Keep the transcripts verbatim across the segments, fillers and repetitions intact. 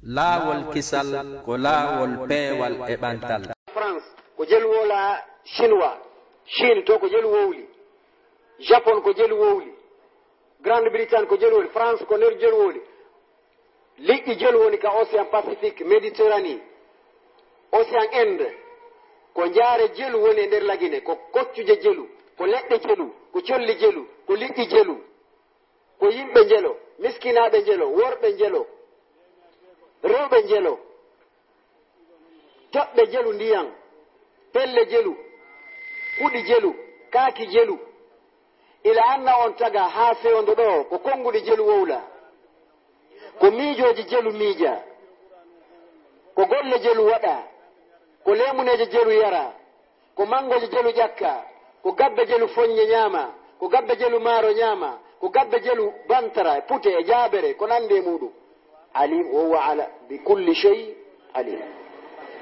Laawol kisal ko laawol peewal e ɓantal. France ko jelu wolaa chinois, Chine to ko jelu wowli, Japon ko jelu wowli, Grande Britaine ko jelu wowli, France ko nder jelu wowli. Liƴƴi jelu woni ka Océan Pacifique, Méditerranée, Océan Inde. Ko njaare jelu woni e nder lagine, ko koccuje jelu, ko leɗɗe jelu, ko colli jelu, ko liƴƴi jelu, ko yimɓe njelo, miskinaaɓe njelo, worɓe njelo, rewɓe njelo, toɓɓe jelu ndiyan, pelle jelu, kuɗi jelu, kaaki jelu. Ila anna on taga haa fewndo ɗo ko konnguɗi jelu wowla, ko miijooji jelu miija, ko golle jelu waɗa, ko leemuneeje jelu yara, ko manngooje jelu ƴakka, ko gabbe jelu foññe ñaama, ko gabbe jelu maaro ñaama, ko gabbe jelu bantara e pute e jaabere ko nanndi e muuɗum. Alim, wa huwa ala bi kulli shay alim.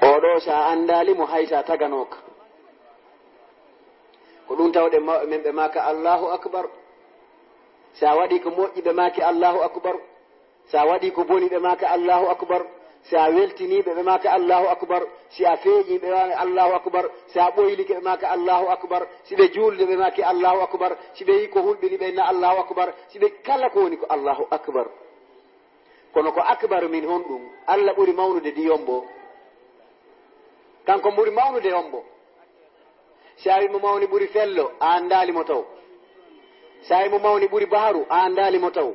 Oɗo so a anndaali mo hay so a taganooka. Ko ɗum tawɗen mawɓe men ɓe maaka Allahu akbar. So a waɗii ko moƴƴi ɓe maaki Allahu akbar. So a waɗii ko boni ɓe maaka Allahu akbar. So a weltinii ɓe ɓe maaka Allahu akbar. Si a feeñii ɓe maaka Allahu akbar. So a ɓoylike ɓe maaka Allahu akbar. Si ɓe juulde ɓe maaki Allahu akbar. Si ɓe yii ko hulɓini ɓe inna Allahu akbar. Si ɓe kala ko woni ko Allahu akbar. Kono ko akbaru min honɗum? Allah ɓuri mawnude di yombo. Kanko ɓuri mawnude yombo. Si a wi mo mawni ɓuri fello, a anndaali mo taw. Si a wi mo mawni ɓuri baharu, a anndaali mo taw.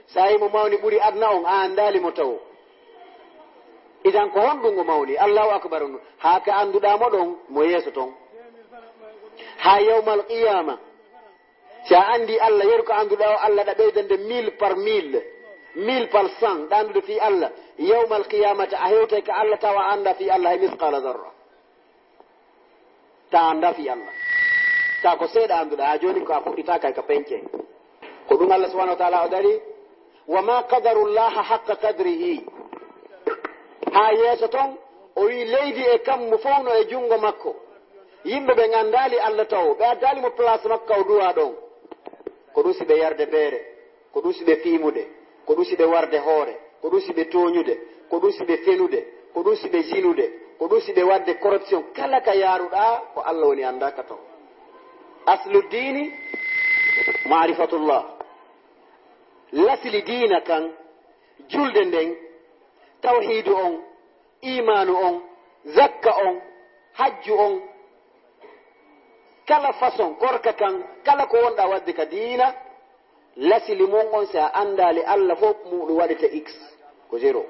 Si a wi mo mawni ɓuri adna on, a anndaali mo taw. Idan ko honɗum o mawni? Allahu akbar. Haa ka annduɗaa mo ɗon, mo yeeso ton. Haa yawmal qiyama. Si a anndi Allah, yeru ko annduɗaa o Allah ɗa ɓeydande mille par mille, mille par cent, ɗa anndude fii Allah. Yawmal qiyamata a hewtay ka Allah tawa a annda fii Allah hay misqala zarra. Ta annda fii Allah. Ta ko seeɗa annduɗaa, haa jooni ko a fuɗɗitaa kay ka peñce. Ko ɗum Allah subhanahu wa ta'ala o dari, wa ma qadarullaha haqqa qadrihi. Haa yeeso ton, o wi leydi e kammu fow no e junngo makko. Yimɓe ɓen anndaali Allah taw, ɓe addaali mo place makko ka o duwaa ɗon. Ko ɗum si ɓe yarde beere, ko ɗum si ɓe fiimude, ko ɗum si ɓe warde hoore, ko ɗum si ɓe tooñude, ko ɗum si ɓe fenude, ko ɗum si ɓe jinude, ko ɗum si ɓe waɗde corruption, kala ka yaaruɗaa ko Allah woni anndaa ka taw. Aslu diini maarifatullah. Lasli diina kan, julde nden, tawhiidu on, iimaanu on, zakka on, hajju on, kala façon korka kan, kala ko wonɗaa waɗde ka diina, lasli mun on, si a anndaali Allah fof, muɗum waɗete x, ko zéro.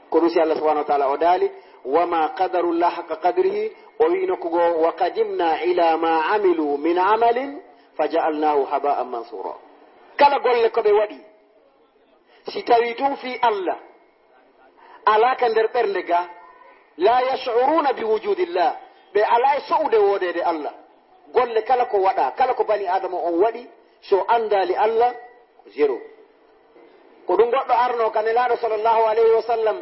Ko ɗum si Allah subhanahu wa ta'ala o daali, wa ma qadarullaha haqqa qadrihi, o wi nokku goo, wa qadimna ila ma amilu min amalin fa ja'alnahu haba'an mansura. Kala golle ko ɓe waɗi, si tawii tun fii Allah alaa ka nder ɓernde ga, la yash'uruna bi wujudillah, ɓe alaa e so'ude woodeede Allah. Golle kala ko waɗaa, kala ko bani Aadama on waɗi, so anndaali Allah, ko zéro. Ko ɗum goɗɗo arnoo ka Nelaaɗo sallallahu alayhi wa sallam,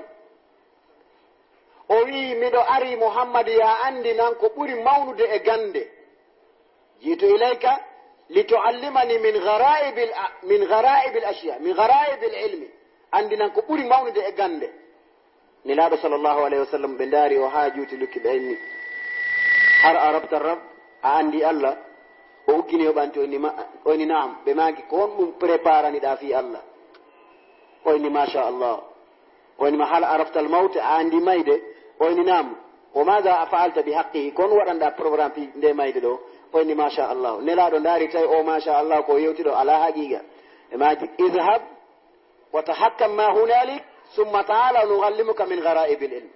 o wi'i, miɗo ari Muhammadu, yaa anndinan ko ɓuri mawnude e gannde. Ji'tu ilayka li tu'allimani min ghara'ibil a-, min ghara'ibil ashya, min ghara'ibil ilmi. Anndinan ko ɓuri mawnude e gannde. Nelaaɗo sallallahu alayhi wa sallam, ɓe ndaari o haa juuti lukki, ɓe inni, har arabta Rabb, a anndi Allah? O uggini o ɓanti, o inni, ma-, o inni, naam. Ɓe maaki, ko honɗum préparaniɗaa fii Allah? O inni, masha Allah. O inni ma, hal araftal mawta, a anndi mayde? O inni, naam. Wa maada fa'alta bi haqqihi, ko honɗum waɗanɗaa programme fii nde mayde ɗo? O inni, masha Allah. Nelaaɗo ndaari tawi o, masha Allah, ko o yewti ɗo alaa haqiiqa. Ɓe maaki, idhhab wa tahakkam ma hunalik, summa ta'ala nu'allimuka min ghara'ibil ilm.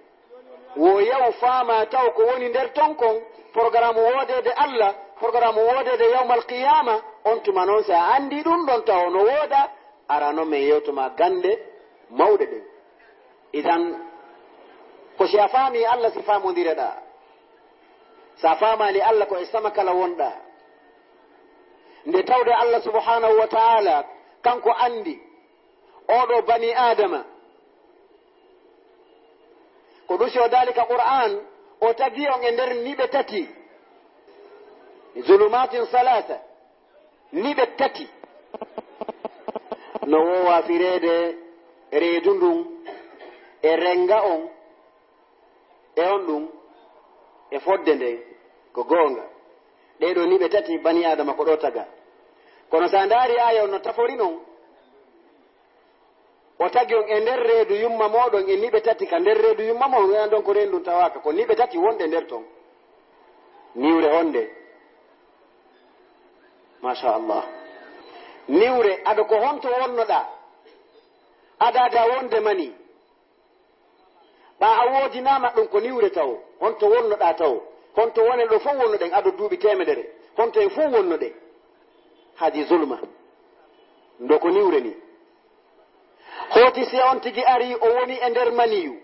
Wo yahu faamaa taw ko woni nder ton kon, programme woodeede Allah, programme woodeede yawmal qiyaama, on tuma non si a anndi ɗum ɗon taw no wooda, arano men yewto ma gannde mawɗe ɗen. Idan, ko si a faamii Allah si faamondireɗaa. Si a faamaali Allah ko e sama kala wonɗaa. Nde tawde Allah subhanahu wa ta'ala, kanko anndi, oɗo bani Aadama, ko ɗum si o daali ka Qur'aan, o tagi on e nder niɓe tati, zulumatin salasa, niɓe tati. No woowa fireede reedu ndun, e renga on, e on ɗum, e fodde nden, ko goonga. Ɗee ɗoo niɓe tati bani Aadama ko ɗoo taga. Kono so a ndaari aaya on no tafori non, o tagi on e nder reedu yumma mooɗon e niɓe tati ka nder reedu yumma mooɗon, on ɗon ko reendu ndun tawaaka, ko niɓe tati wonɗe nder ton. Niwre honde? Machallah. Niwre, ado ko honto wonnoɗaa? Adaada wonde mani. Ɓaa a woodinaama ɗum ko niwre tawo. Honto wonnoɗaa tawo? Honto wonen ɗo fof wonnoɗen ado duuɓi teemedere? Honto en fof wonnoɗen? Hadi zulma. Ndo ko niwre ni. Hooti si on tigi ari, o woni e nder maniyu.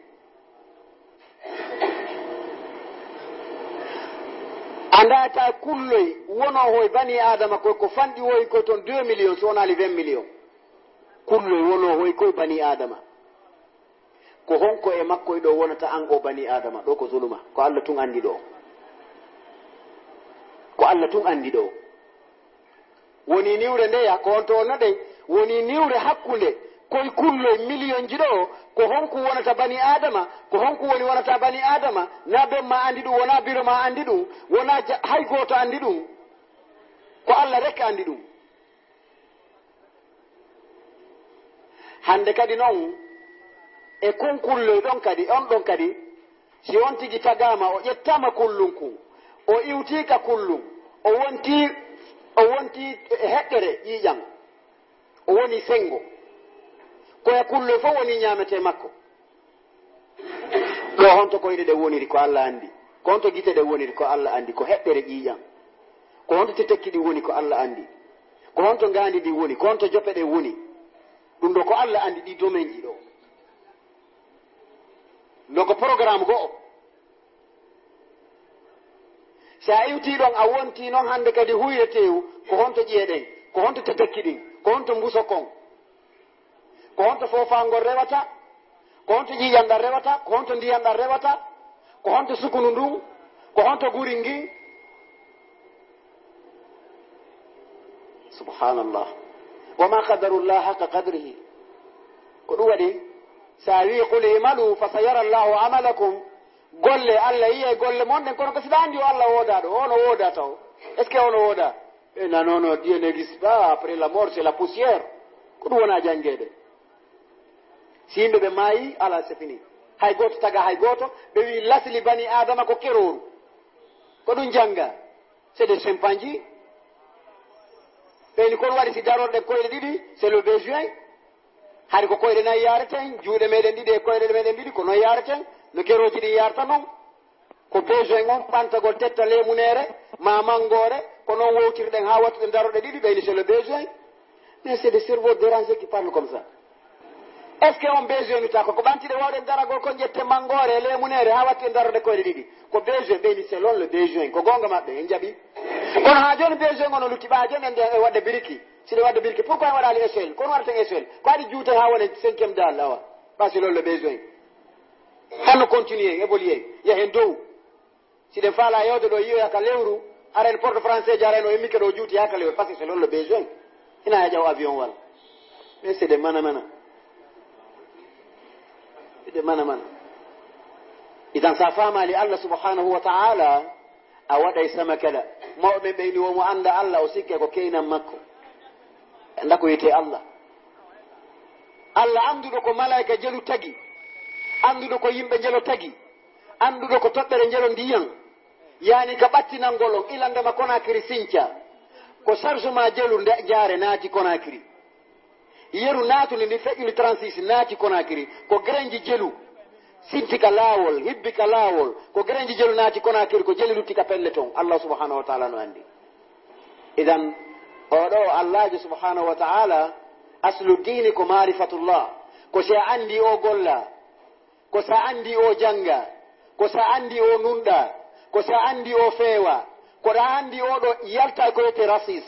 A ndaata kulloy wonoo hoy bani Aadama koy ko fanɗi woy koy ton deux millions, so wonaali vingt millions. Kulloy wonoo hoy koy bani Aadama. Ko honko e makkoy ɗo wonata an o bani Aadama? Ɗo ko zuluma. Ko Allah tun anndi ɗo. Ko Allah tun anndi ɗo. Woni niwre ndeya, ko on to wonnoɗen, woni niwre hakkunde koy kulloy miliyonji ɗo, ko honku wonata bani Aadama, ko honku woni wonata bani Aadama, na ben ma anndi ɗum, wona biro ma anndi ɗum, wona ja-, hay gooto anndi ɗum, ko Allah rek anndi ɗum. Hande kadi non, e kon kulloy ɗon kadi, on ɗon kadi, si on tigi tagaama, o ƴettaama kullun kun, o iwtii ka kullun, o wontii, o wontii e heɗɗere ƴiiƴan, o woni sengo. Ko e kulloy fof woni ñaametee makko. Ɗo honto koyɗe ɗen woniri? Ko Allah anndi. Ko honto gite ɗen woniri? Ko Allah anndi. Ko heɗɗere ƴiiƴan. Ko honto tetekki ɗin woni? Ko Allah anndi. Ko honto ngaandi ndin woni? Ko honto jope ɗen woni? Ɗum ɗo ko Allah anndi ɗi domaine ji ɗo. Ɗo ko programme go'o. Si a iwtii ɗon, a wontii non hande kadi huyre teewu, ko honto ƴi'e ɗen? Ko honto tetekki ɗin? Ko honto mbuso kon? Ko honto foofangol rewata? Ko honto ƴiiƴan ɗan rewata? Ko honto ndiyan ɗan rewata? Ko honto sukunu ndun? Ko honto guri ngin? Subhanallah. Wa ma qadarullaha haqqa qadrihi. Ko ɗum waɗi, sa wi, "Qul i'malu fa sayara Allahu amalakum." Golle, Allah yi'ay golle mon ɗen, kono ko si ɗa anndi o Allah woodaa ɗo, on o woodaa taw. Est-ce que on o woodaa? Eh, non, non, non, Dieu n'existe pas. Après la mort, c'est la poussière. Ko ɗum wona janngeede. Si yimɓe ɓe maayi, ala, c'est fini. Hay gooto taga hay gooto, ɓe wi lasli bani Adama ko kerooru. Ko ɗum jannga. C'est des chimpanzés. Ɓe ni kon waɗi si darorɗe koyɗe ɗiɗi, c'est le besoin. Hari ko koyɗe nayi yareten, juuɗe meɗen ɗiɗi e koyɗe meɗen ɗiɗi, ko non yareten, no kerooji ɗin yarta non. Ko besoin on, ɓantagol tetta leemuneere, ma manngoore, ko non wowtirɗen haa wattuɗen darorɗe ɗiɗi, ɓeyni c'est le besoin. Mais c'est des cerveaux dérangés qui parlent comme ça. Est-ce que on besoin ta ko, ko ɓantiɗe wawɗen daragol kon ƴetten manngoore e leemuneere haa wattuɗen darorɗe koyɗe ɗiɗi? Ko besoin, ɓeyni selon le besoin. Ko goonga maɓɓe, en jaɓi. Kono haa jooni besoin on no lutti, ɓaa jooni en e waɗde biriki. Si ɗe waɗde biriki, pourquoi en waɗaali échelle? Kono waɗaten échelle. Ko haɗi juuten haa wona cinquième dalle, awa. Parce que loolu le besoin. Hano continuer, évoluer, yahen dow. Si ɗen faala yewde ɗo, yiyoya ka lewru, ara en porte français, jara en o immike ɗo juuti haa ka lewru, parce que c'est loolu le besoin. Ina ya ƴaw avion wal. Mais c'est des mana mana. C'est des mana mana. Idan sa faamaali Allah subhanahu wa ta'ala, a waɗay sama kala. Mawɓe ɓen ɓeyni wo mo annda Allah, o sikke ko keynan makko. Annda ko wiyetee Allah. Allah annduɗo ko malaa'ika jelu tagi, annduɗo ko yimɓe njelo tagi, annduɗo ko toɓɓere njelo ndiyan, yaani ka ɓattinangol on, ilandema Conakry Sinca, ko chargement jelu nde jaare naati Conakry. Yeru naatundi ndi feƴƴundi trente-six naati Conakry, ko grenji jelu sinti ka laawol, hibbi ka laawol, ko grenji jelu naati Conakry, ko jeli lutti ka pelle ton. Allah subhanahu wa ta'ala no anndi. Idan, oɗo Allaajo subhanahu wa ta'ala, aslu diini ko maarifatullah. Ko si a anndi o golla, ko sa anndi o jannga, ko sa anndi o nunɗa, ko sa anndi o feewa, ko ɗa anndi o ɗo yalta ko wiyetee rasis,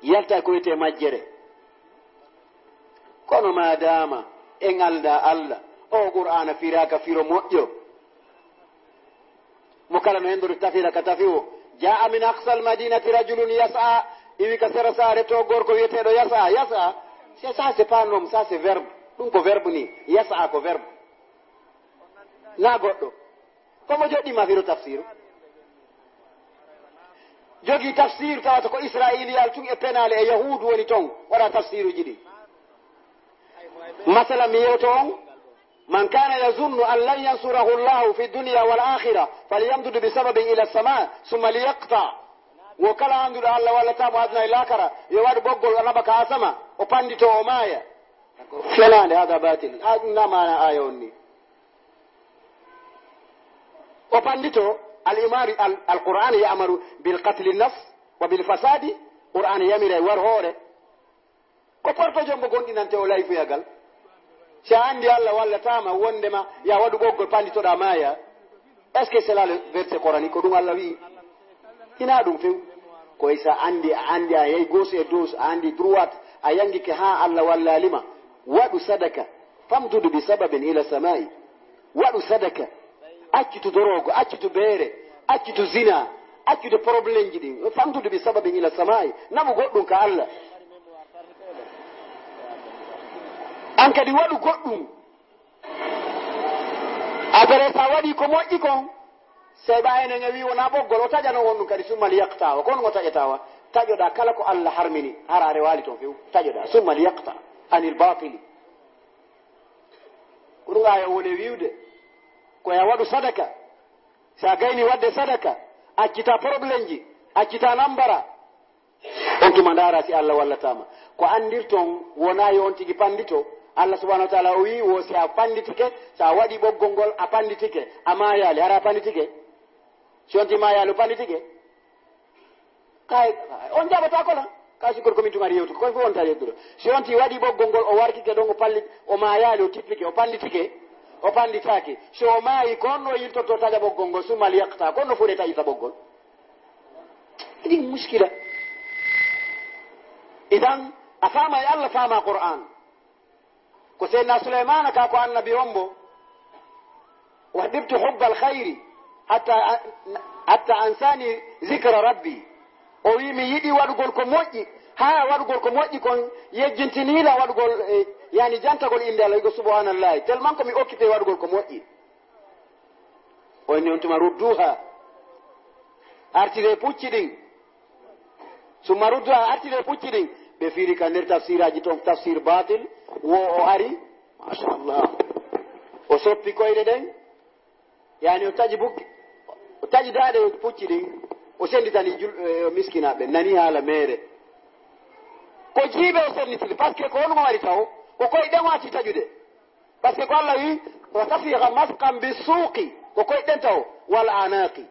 yalta ko wiyetee majjere. Kono maadaama en aldaa Allah, o Qur'aana firaaka firo moƴƴo. Mo kala no henndori tafira ka tafi o. Jaa min aqsal madinati rajulun yas'a, iwi ka sera saare to gorko wiyeteeɗo yas'a. Yas'a, c'est ça, c'est pas un homme, ça c'est verbe. Ɗum ko verbe ni. Yas'a ko verbe. Na goɗɗo. Ko mo joɗɗima firo tafsiru. Jogi tafsiru tawata ko Israiliyal tun e penaale e Yahuudu woni ton waɗa tafsiruji ɗi. Masala mi yewto on, man kana yazunnu an lan yansurahu Allahu fi dunya wal akhira falyamdud bi sababin ila sama summa liyaqta. Wo kala anduɗo Allah wallata mo aduna e lakara, yo waɗu ɓoggol o naɓa ka asama, o pandito o maaya. Fenande hada batil. A ɗum na maana aya on ni. O pandito al imari al, al Qur'an ya'maru bil qatli nafs wa bil fasadi. Qur'an yamira e war hoore. Ko porto jombo gonɗinante o layfuyagal. Si a andi Allah wallata ma wondema ya waɗu ɓoggol panditoɗa maaya. Est-ce que c'est là le verset coranique? Ko ɗum Allah wi'i? Ina ɗum few. Koy sa andi, a andi a yehi gauche et droite, a andi droite, a yangike ha Allah wallali ma. Waɗu sadaka. Famdudu bi sababin ila samai. Waɗu sadaka. Accitu dorogo, accitu beere, accitu zina, accitu problème ji ɗin. Famdudu bi sababin ila samai. Naɓu goɗɗum ka Allah. An kadi waɗu goɗɗum. Après sa waɗi ko moƴƴi kon, sey ɓa enen e wi wona ɓoggol, o taƴano on ɗum kadi, summa liyaqta o. Kono ngo taƴata wa? Taƴoɗa kala ko Allah harmini, hara a rewaali toon few. Taƴoɗa, summa liyaqta anil batili. Ko ɗum aya woni wiwde. Ko ya waɗu sadaka. Sa gayni wadde sadaka, accita problème ji, accita nambara. On tuma ndaara si Allah wallataama. Ko anndirton wonaa yo on tigi panndito. Allah subhanahu wa taala o wii wo si a pannditike, so a waɗii ɓoggol ngol a pannditike, a maayaali, hara a pannditike? Si on tigi maayaali o pannditike? Kay, on jaɓataa ko la. Kay si gorko min tuma ari yewtude, koye fof on tawi yewtude. Si on tigi waɗii ɓoggol ngol o warkike ɗon o palli, o maayaali, o tippike, o pannditike, o pannditaaki. So o maayi, ko on ɗo yiltotoo taƴa ɓoggol ngol, summa liyaqta, ko on ɗo fuɗe taƴita ɓoggol. Ɗin muskila. Idan, a faama e Allah, faama Qur'an. Ko Seydina Suleymana ka ko annabi on bo. Wahdibtu hubbal khayri hatta, hatta ansani zikra rabbi. O wi mi yiɗi waɗugol ko moƴƴi, haa waɗugol ko moƴƴi kon yejjintiniila waɗugol, eh, yani jantagol innde Allah, wigo subhanallahi. Tellement ko mi occupé waɗugol ko moƴƴi. O inni on tuma rudduha. Artire pucci ɗin. Summa rudduha, artire pucci ɗin. Ɓe firi ka nder tafsiraji ton, tafsir batil. Wo o ari. Machallah. O soppi koyɗe ɗen. Yani o taƴi bukki. O taƴi daaɗe pucci ɗin. O senditani jul-, eh, miskinaɓe. Nani haala mere. Ko jiiɓe o senditini. Parce que ko on mo waɗi taw. Ko koye ɗen o acci taƴude. Parce que ko Allah wi, wa tafiqa masqan bi suuqi, ko koyɗen taw, wal anaqi.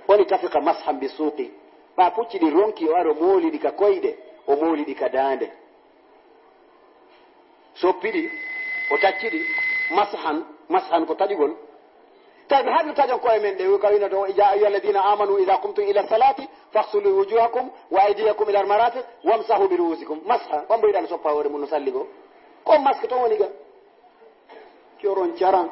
Woni tafiqa masqan bi suuqi. Ɓa pucci ɗi ronki o aro mooli ɗi ka koyɗe, o mooli ɗi ka daande. Soppi ɗi, o tacci ɗi, masqan, masqan ko taƴugol. Tawi hannde taƴon koye men ɗe, ka wino to, ya ayyuha alladina amanu ida qumtum ila salati faghsulu wujuhakum wa aydiyakum ila almarafiq wamsahu bi ruusikum. Masha, on mbo yiɗano soppa hoore mum no salli goo. Ko masque ton woni ga. Coron caran.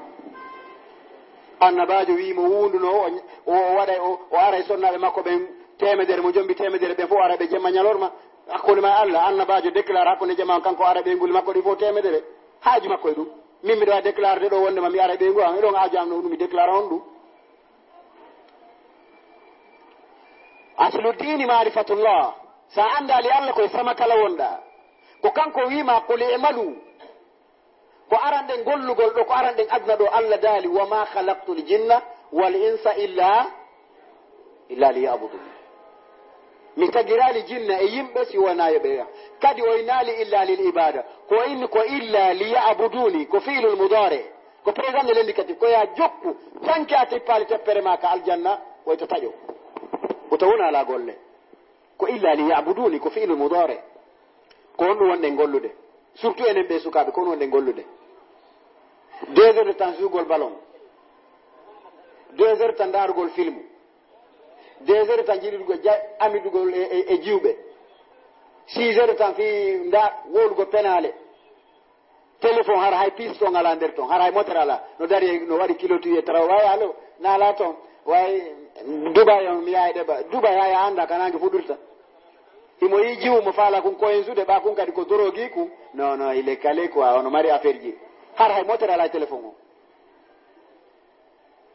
Annabaajo wii mo wuunduno o, o, o waɗa, o, o ara e sonnaaɓe makko ɓen teemedere, mo jombi teemedere ɓen fof ara ɓe jemma ñalorma. Hakkunde ma e Allah, annabaajo déclare hakkunde jemma on kanko ara ɓeynguli makko ɗi fof teemedere. Haaju makko e ɗum. Min miɗo wawi déclarde ɗo wondema mi ara ɓeyngu am, eɗon haaju am no ɗum mi déclare on ɗum. Aslu diini maarifatullah. Sa andaali Allah koye sama kala wonɗa. Ko kanko wiima qul i'malu. Ko aran ɗen gollugol ɗo, ko aran ɗen aduna ɗo, Allah daali, "Wa ma khalaqtul jinna wal insa illa, illa liya'budun." Mi tagiraali jinna e yimɓe si wonaa yo ɓe. Kadi o inaali illa lil ibada. Ko inni ko illa liya'buduni, ko fi'lul mudari. Ko présent de l'indicatif, ko ya jokku, tanke a tippaali teppere ma ka aljanna, woyta taƴo. Wota wona ala golle. Ko illa li ya'buduni, ko fi'lu mudari. Ko honɗum wonɗen gollude? Surtout enen ɓe sukaaɓe, ko honɗum wonɗen gollude? Deux heures de temps jouegol ballon. Deux heures de temps ndaarugol film. Deux heures de temps jiɗugol ja-, amidugol e, e, e jiwɓe. Six heures de temps fii nda-, wowlugol penaale. Téléphone hara hay piston ala nder ton, hara hay motere ala. No dari, no waɗi kilo tuye tarawal. Way allo, na ala ton. Way Dubai on, mi yahay ɗe ba. Dubai haya anda ka nange fuɗirta. Imo yi jiwu mo faala kun koyen sude ɓa kun kadi ko dorogi kun. Non, non, il est calé quoi, ono mari affaire ji. Ar hay motere alaa e téléphone o.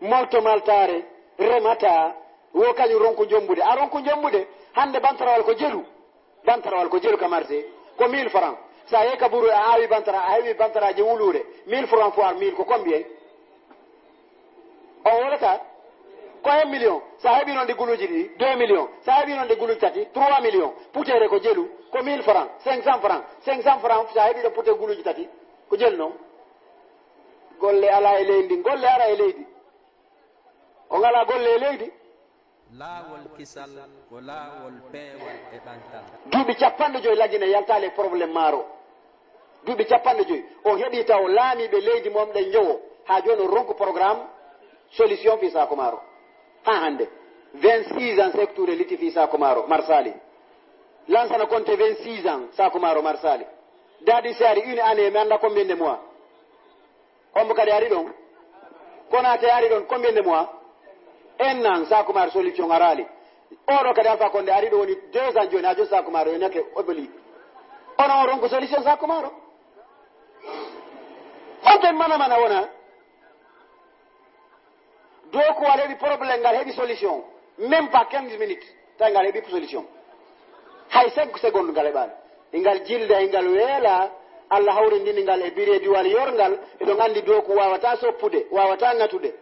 Molto maltaare, remata, wo kañum ronku jombude. A ronku jombude, hannde bantarawal ko jelu. Bantarawal ko jelu ka marché, ko mille francs. So a yehi ka buru, a awi bantara, a heɓi bantaraaji wuluure, mille francs fois mille ko combien? On wolata? Ko un million. So a heɓi noon ɗi guluuji ɗiɗi, deux millions. So a heɓi noon ɗi guluuji tati, trois millions. Puteere ko jelu, ko mille francs, cinq cents francs. Cinq cents francs, so a heɓi ɗo puteere guluuji tati, ko jelu noon. Golle alaa e leydi ndin, golle ara e leydi. O ngalaa golle e leydi. Laawol kisal ko laawol peewal e ɓantal. Duuɓi capanɗe joyi Lagine yaltaali e problème maaro. Duuɓi capanɗe joyi. On heɓii taw laamiiɓe leydi mum ɗen njowo. Haa jooni on ronku programme solution fii Saako Maaro. Haa hannde. Vingt-six ans Seek Tuure litti fii Saako Maaro, Marsaali. Lansana Konte vingt-six ans Saako Maaro, Marsaali. Daadi Saari une année, mi annda combien de mois. Hombo kadi ari ɗon? Konaate ari ɗon, combien de mois? Un an, Saako Maaro solution araali. Oɗo kadi Alfa Konde ari ɗo woni deux ans jooni, haa jooni Saako Maaro yonake oboli. Ono on ronku solution Saako Maaro? Fonten mana mana wona. Dookuwal heɓi problème, ngal heɓi solution. Même pas quinze minutes, tawi ngal heɓi solution. Hay cinq secondes ngal heɓaani. E ngal jilda, e ngal weela, Allah hawrindini ngal e bireediwal yorngal, eɗon anndi dooku waawataa soppude, waawataa ŋatude.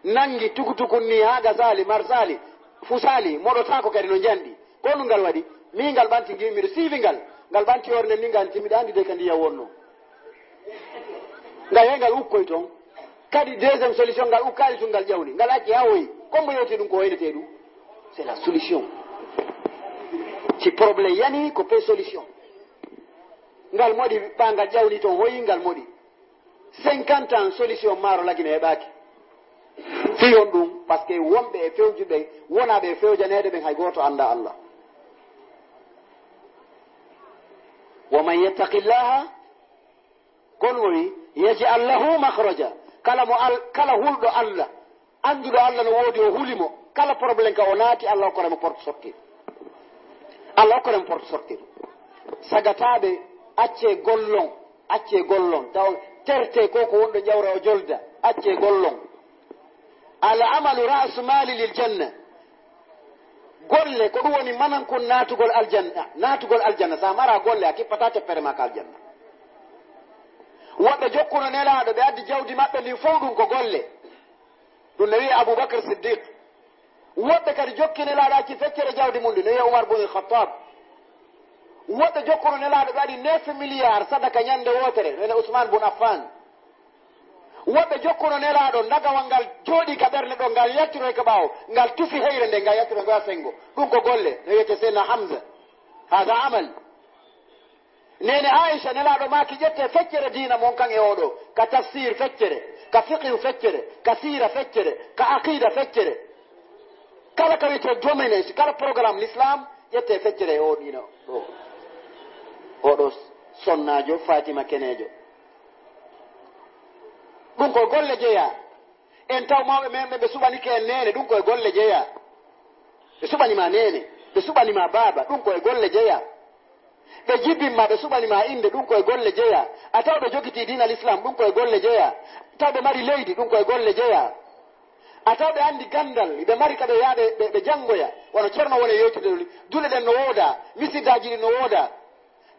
Nanngi tukutukun ni haa gasaali, marsaali, fusaali, moɗotaako kadi no njanɗi. Ko honɗum ngal waɗi? Min ngal ɓanti ngi, miɗo siifi ngal. Ngal ɓanti hoore nden, min ngal timmi ɗaandi de ka ndiyam wonnoo. Ngal yahi ngal ukkoy toon. Kadi deuxième solution, ngal ukkaali tun, ngal ƴawli. Ngal acci haa hoyi. Kombo yewti ɗum ko hoynetee ɗum? C'est la solution. Si problème yani, ko pe solution. Ngal moɗi, ɓa ngal ƴawni toon, hoyi, ngal moɗi. Cinquante ans, solution maaro Lagine heɓaaki. Fii honɗum? Parce que wonɓe e fewjuɓe, wonaaɓe e fewjaneede ɓen, hay gooto anndaa Allah. Wa man yattaqillaha, ko ɗum o wi, yaj'al lahu makhraja. Kala mo Al-, kala hulɗo Allah, annduɗo Allah no woodi, o huli mo, kala problème ka o naati, Allah hokkore mo porte sortie. Allah hokkore mo porte sortie. Sagataaɓe, accee gollon, accee gollon. Taw tertee ko ko wonɗo ƴawra o jolda, accee gollon. Al amalu ra'su mali lil janna. Golle ko ɗum woni manankun naatugol aljanna, naatugol aljanna. Sa mara golle, a kippataa teppere ma ka aljanna. Woɓɓe jokkuno Nelaaɗo, ɓe addi jawdi maɓɓe ndin fow, ɗum ko golle. Ɗum ne wi'i Abubakar Siddiq. Woɓɓe kadi jokki Nelaaɗo, acci feccere jawdi mum ndi, ne wi'i Umar bun Khattab. Woɓɓe jokkuno Nelaaɗo, ɓe waɗi neuf milliards sadaka ñande wootere, ne Usman bun Affan. Woɓɓe jokkuno Nelaaɗo, ndagawal ngal jooɗii ka ɓernde ɗo, ngal yaltiroy ka ɓaawo, ngal tufi heyre nde, ngal yaltiroy ngal sengo. Ɗum ko golle, no wiyetee Seydina Hamza. Hada amal. Neene Aisha, Nelaaɗo maaki, ƴettee feccere diina mon kan e oɗo, ka tafsir feccere, ka fiqhu feccere, ka siira feccere, ka aqida feccere. Kala ka wiyetee domaine, kala programme l'islam, ƴettee feccere e o diina ɗo. Oɗo sonnaajo, Fatima Keneejo. Ɗum ko golle jeyaa. En taw mawɓe men ɓe, ɓe suɓanike en neene, ɗum ko e golle jeyaa. Ɓe suɓani ma neene, ɓe suɓani ma baaba, ɗum ko e golle jeyaa. Ɓe jibin ma, ɓe suɓani ma innde, ɗum ko e golle jeyaa. A taw ɓe jogitii diina l'islam, ɗum ko e golle jeyaa. Taw ɓe mari leydi, ɗum ko e golle jeyaa. A taw ɓe anndi ganndal, ɓe mari ka ɓe yaha ɓe, ɓe, ɓe janngoya. Wano Ceerno woni e yewtidde ɗo ni, duɗe ɗen no woodaa, misidaaji ɗin no woodaa.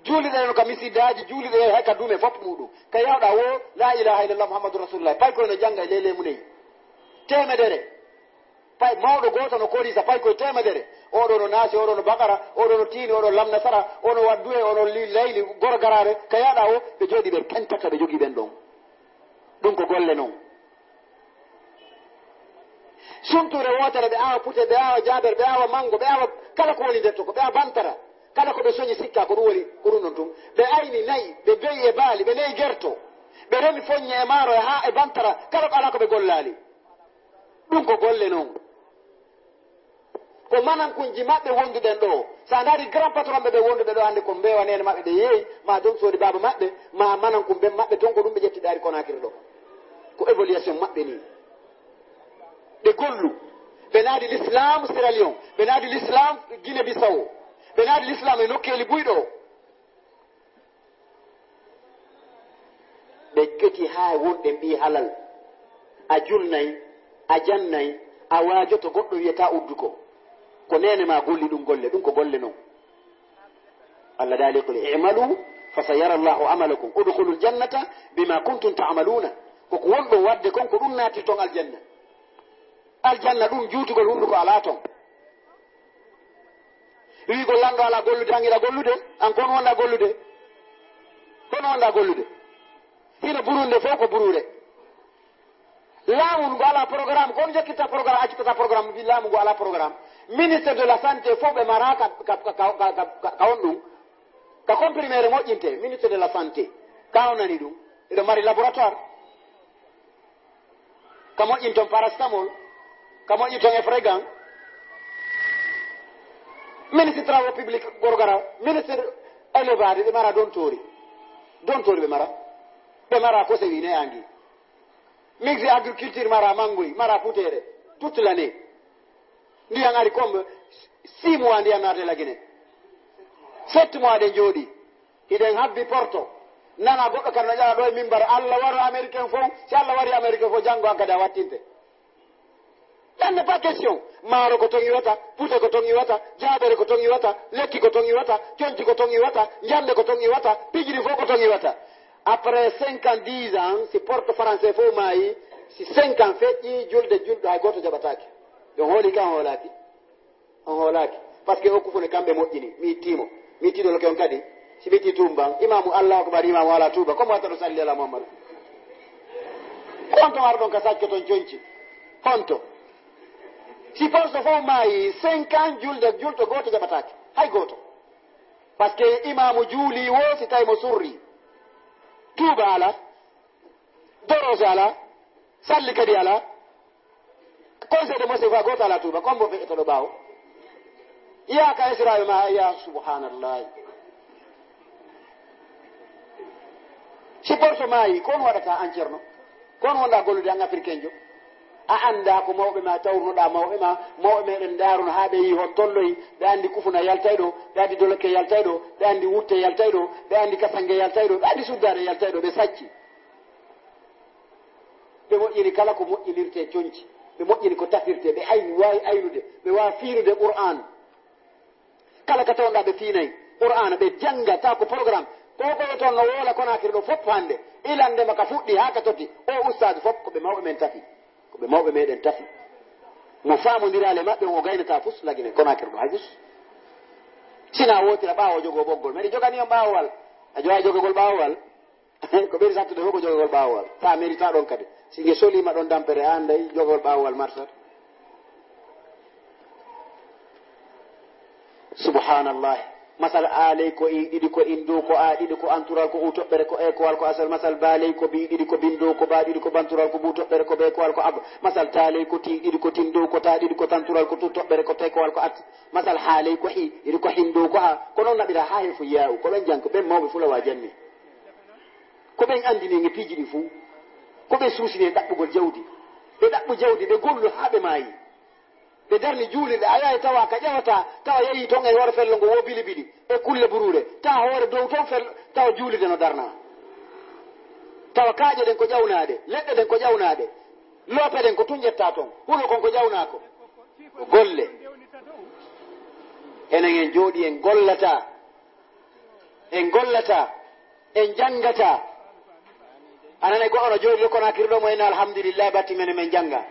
Juuliɗen no ka misidaaji, juuliɗen hay ka dume fof muɗum. Ka yawɗa wo, la ilaha illallah Muhammadu Rasulullah. Pay koy no jannga e lele muney. Teemedere. Pay mawɗo gooto no koolisa pay koy teemedere. Oɗo no naasi, oɗo no bakara, oɗo no tiini, oɗo lamna sara, oɗo wadduwe, oɗo li-, layli gorgaraare. Ka yawɗa wo, ɓe jooɗi ɓe pentata ɓe jogii ɓen ɗon. Ɗum ko golle non. Suntuure wootere, ɓe aawa pute, ɓe aawa jaaber, ɓe aawa mango, ɓe aawa kala ko woni nder to, ko ɓe aawa bantara. Kala ko ɓe soñi sikka ko ɗum woni, ko ɗum ɗon tun. Ɓe ayni nayi, ɓe beyi e baali, ɓe nayi gerto. Ɓe remi foññe e maaro e haa e bantara, kala ko alaa ko ɓe gollaali. Ɗum ko golle non. Ko manankunji maɓɓe wonduɗen ɗo. So a ndaari grand patron ɓe, ɓe wonduɓe ɗo hannde ko mbeewa neene maɓɓe ɓe yeeyi, ma doom soodi baaba maɓɓe, ma manankun ben maɓɓe toon ko ɗum ɓe ƴetti ɗaari Konaakiri ɗo. Ko évaluation maɓɓe ni. Ɓe gollu. Ɓe naadi l'islam Sierra Leone. Ɓe naadi l'islam Guinée Bissau. Ɓe naadi l'islam e nokkeeli buy ɗo. Ɓe keti haa wonɗen ɓii halal. A julnay, a jannay, a waajoto goɗɗo wiyata uddu ko. Ko neene ma golli ɗum golle, ɗum ko golle non. Allah daali qul i'malu fa sayara Allahu amalakum udkhulul jannata bima kuntum ta'maluna. Ko ko wonɗon waɗde kon ko ɗum naatirton aljanna. Aljanna ɗum juutugol hunnduko alaa ton. Wiigol lanɗo alaa gollude, an hiɗa gollude, an kon wonɗa gollude. Kono wonɗa gollude. Hino burunde fof ko buruure. Laamu ngu alaa programme, ko on jokkitta programme, accitata programme, mbi laamu ngu alaa programme. Ministre de la santé fof ɓe mara ka, ka, ka on ɗum. Ka comprimé re moƴƴinte, ministre de la santé. Ka on nani ɗum. Eɗo mari laboratoire. Ka moƴƴin ton paracétamol, ka moƴƴin ton efregan. Ministre travaux publics gorgara, ministre élevage ɓe mara dontori. Dontori ɓe mara. Ɓe mara ko se wine angi. Ministre agriculture mara mangoy, mara putere. Toute l'année. Ndiyan ari comme six mois ndiyan naate la Guinée. Sept mois ɗe jooɗi. Hiɗen habbi porto. Nana goɗɗo kan no ƴawa ɗo e mimbar, Allah waro américain fof. Si Allah wari américain fof, janngo an kadi a wattinte. Ɗan ne pas question. Maaro ko ton iwata, pute ko ton iwata, jaabere ko ton iwata, lekki ko ton iwata, conci ko ton iwata, njande ko ton iwata, pijiri fof ko ton iwata. Après cinq ans, dix ans, si porto français fof maayi, si cinq ans feƴƴi, julde julɗo hay gooto jaɓataake. Ɗum hooli kan hoolaaki. On hoolaaki. Parce que o kufune kamɓe moƴƴini. Mi ittiimo. Mi ittiɗo loke on kadi. Si mi itti tuumban. Imaamu Allahu Akbar, imaamu ala tuuba. Comme wata ɗo salli ala Muhammad. Ko on ton arɗon ka sacco ton conci. Honto? Si porso fof maayi cinq ans julde, julto gooto jaɓataake. Hay gooto. Parce que imaamu juuli wo si tawi mo surri. Tuuba ala. Dorose ala. Salli kadi ala. Conseil de mosquée fa gooto alaa tuuba, comme mbo feƴƴata ɗo ɓaawo. Yaa ka esiraaɓe ma, ya subhanallah. Si porto maayi, kon waɗata an ceerno? Kon wonɗa gollude an africain jo? A annda ko mawɓe ma tawrunoɗa mawɓe ma, mawɓe meɗen ndaruno haa ɓe yi hon tolloyi, ɓe anndi kufuna yaltay ɗo, ɓe anndi doloke yaltay ɗo, ɓe anndi wutte yaltay ɗo, ɓe anndi kasange yaltay ɗo, ɓe anndi suddaare yaltay ɗo, ɓe sacci. Ɓe moƴƴini kala ko moƴƴinirtee conci. Ɓe moƴƴini ko tafirtee. Ɓe ayni, waawi aynude. Ɓe waawi fiinude Qur'aan. Kala ka tawɗaa ɓe fiinay Qur'aana, ɓe jannga, tawa ko programme. Ko ko e toon no woola Konaakiri ɗo fof hannde. Ilannde ma ka fuɗɗi haa ka toti. O ustaadu fof ko ɓe mawɓe men tafi. Ko ɓe mawɓe meɗen tafi. Mo faamondiraali e maɓɓe, o gaynataa fus lagine Konaakiri ɗo, hay fus. Sina wootira ɓaawo jogoo ɓoggol. Mbeɗa joganii on ɓaawowal. A jogay jogagol ɓaawowal. Ko ɓuri sattude fof ko jogagol ɓaawowal. Sa merita ɗon kadi. Si nge soliima ɗon dampere, a annday jogagol ɓaawowal marsat. Subhanallah. Masal aaley ko i ɗiɗi ko in dow ko a ɗiɗi ko antural ko u toɓɓere ko e ko wal ko asal. Masal baaley ko bi ɗiɗi ko bin dow ko ba ɗiɗi ko bantural ko bu toɓɓere ko be ko wal ko ab. Masal taaley ko ti ɗiɗi ko tin dow ko ta ɗiɗi ko tantural ko tu toɓɓere ko te ko wal ko at. Masal haaley ko hi ɗiɗi ko hin dow ko ha. Ko noon naɓira ha he fo yaawu. Ko ɓen janngo ɓen mawɓe fulawa janni. Ko ɓen anndini nge piiji ɗi fuu. Ko ɓe suusini e ɗaɓɓugol jawdi. Ɓe ɗaɓɓu jawdi, ɓe gollu haa ɓe maayi. Ɓe darni juulirɗe, a yahay tawa ka ƴawata, tawa yehi toon e hoore fello ngo wo bilibili, e kulle buruure, tawa hoore dow toon fello, tawa juulirde no darnaa. Tawa kaaƴe ɗen ko ƴawnaaɗe, leɗɗe ɗen ko ƴawnaaɗe, loope ɗen ko tun ƴettaa toon, huno kon ko ƴawnaako. Ko golle. Enen en jooɗii en gollataa. En gollataa, en janngataa. A nanay goɗɗo no jooɗi ɗo Konaakiri ɗo mo en alhamdulillahi batti men men jannga.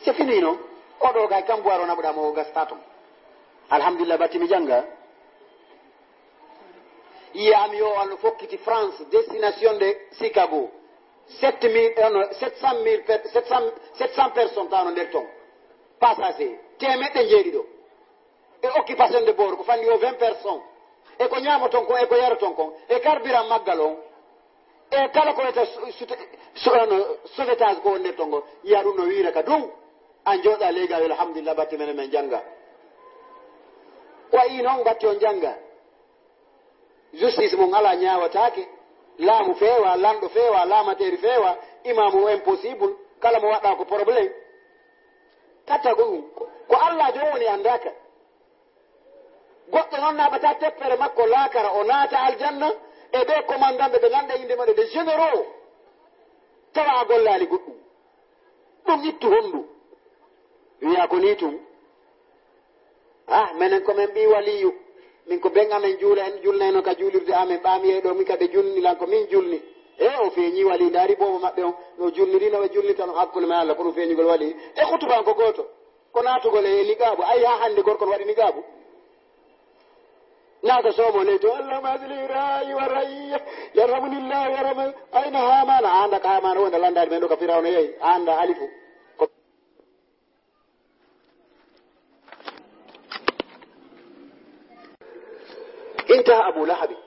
C'est fini non? Oɗo kay kam buwaro naɓuɗa mo o gasta ton. Alhamdulillah batti mi jannga. Yiya am yo on fokkiti France, destination de Chicago. Sept mille, eh, non, sept cent mille per-, sept cent, sept cent personnes tawno nder ton. Passager, teemeɗɗe njeeɗiɗo. E occupation de bord, ko fanni o vingt personnes. E ko ñaamoton kon, e ko yaroton kon. E carburant maggal on. E kala ko wiyata su-, sute-, su-, ano, sauvetage ko wonde ton ngo. Yiya ɗum no wiira ka dow. An jooɗa leydi, alhamdulillah, batti men, men jannga. Wayi noon batti on jannga. Justice mum alaa, ñaawataake. Laamu feewa, lanɗo feewa, laamateeri feewa, imaamu o impossible, kala mo waɗɗa ko problème. Katta ko ɗum, ko, ko Allah joom woni anndaaka. Goɗɗo noon naɓata teppere makko laakara, o naata aljanna, e ɓe commandant ɓe, ɓe ngannda innde maɓɓe, ɓe généraux. Tawa a gollaali goɗɗum. Ɗum ittu honndu. Wiya ko nii tun. Ah, menen ko men ɓii waliyu. Min ko ben amen juula, en julnayno ka juulirde amen. Ɓaami yeeɗo mi ka ɓe julni lan ko min julni. E o feeñi waliyu. Ndaari boobo maɓɓe on no julniri, no ɓe julnita no hakkunde men Allah, ko ɗum feeñugol waliyu. E hutuba on ko gooto. Ko naatugol e niqaabu. Ay, haa hannde gorko no waɗi niqaabu. Naata soomo ley to, "Allahumma asli ra'i wa ra'i, yarhamunillah, yarhamu." Ayna Haamaana, a annda ka Haamaana wonda landaade men ɗo ka Firawna yehi, a annda alifu. Ko intaha Abu Lahabi.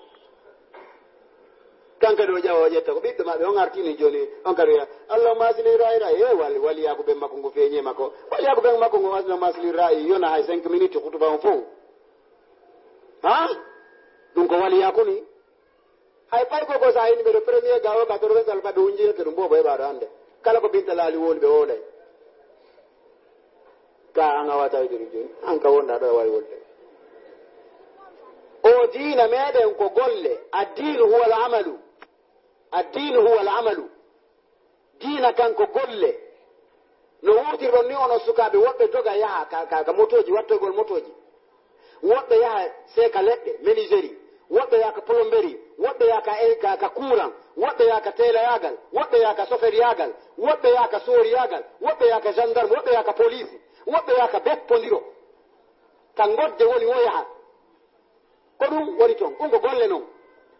Kan kadi o ƴawa o ƴetta ko ɓiɓɓe maɓɓe on artini jooni, on kadi wiya, "Allahumma asli ra'i ra'i." E wali, waliyaaku ben makko ngu feeñi e makko. Waliyaaku ben makko ngu, "Allahumma asli ra'i," yona hay cinq minutes hutuba on fof. Ha? Ɗum ko waliyaaku ni. Hay fay ko ko sa ini ɓe ɗo premier gawo ka toro sal fadde wunjiyete ɗum bobo e ɓaɗo hannde. Kala ko binta laali woni ɓe wolay. Ka an a wata wiɗude jooni, an ka wonɗa ɗo a wawi wolde. O diina meɗen ko golle, addiinu huwa al amalu. Addiinu huwa al amalu. Diina kan ko golle. No wuurtirɗon ni, onon sukaaɓe, woɓɓe doga yaha ka, ka, ka motooji, wattoygol motooji. Woɓɓe yaha seeka leɗɗe, menuiserie. Woɓɓe yaha ka plomberie. Woɓɓe yaha ka, eh, ka, ka courant. Woɓɓe yaha ka teelayaagal. Woɓɓe yaha ka soferiyaagal. Woɓɓe yaha ka sooriyaagal. Woɓɓe yaha ka gendarme. Woɓɓe yaha ka police. Woɓɓe yaha ka beppondiro. Ka ngodde woni o yaha. Ko ɗum woni toon. Ɗum ko golle noon.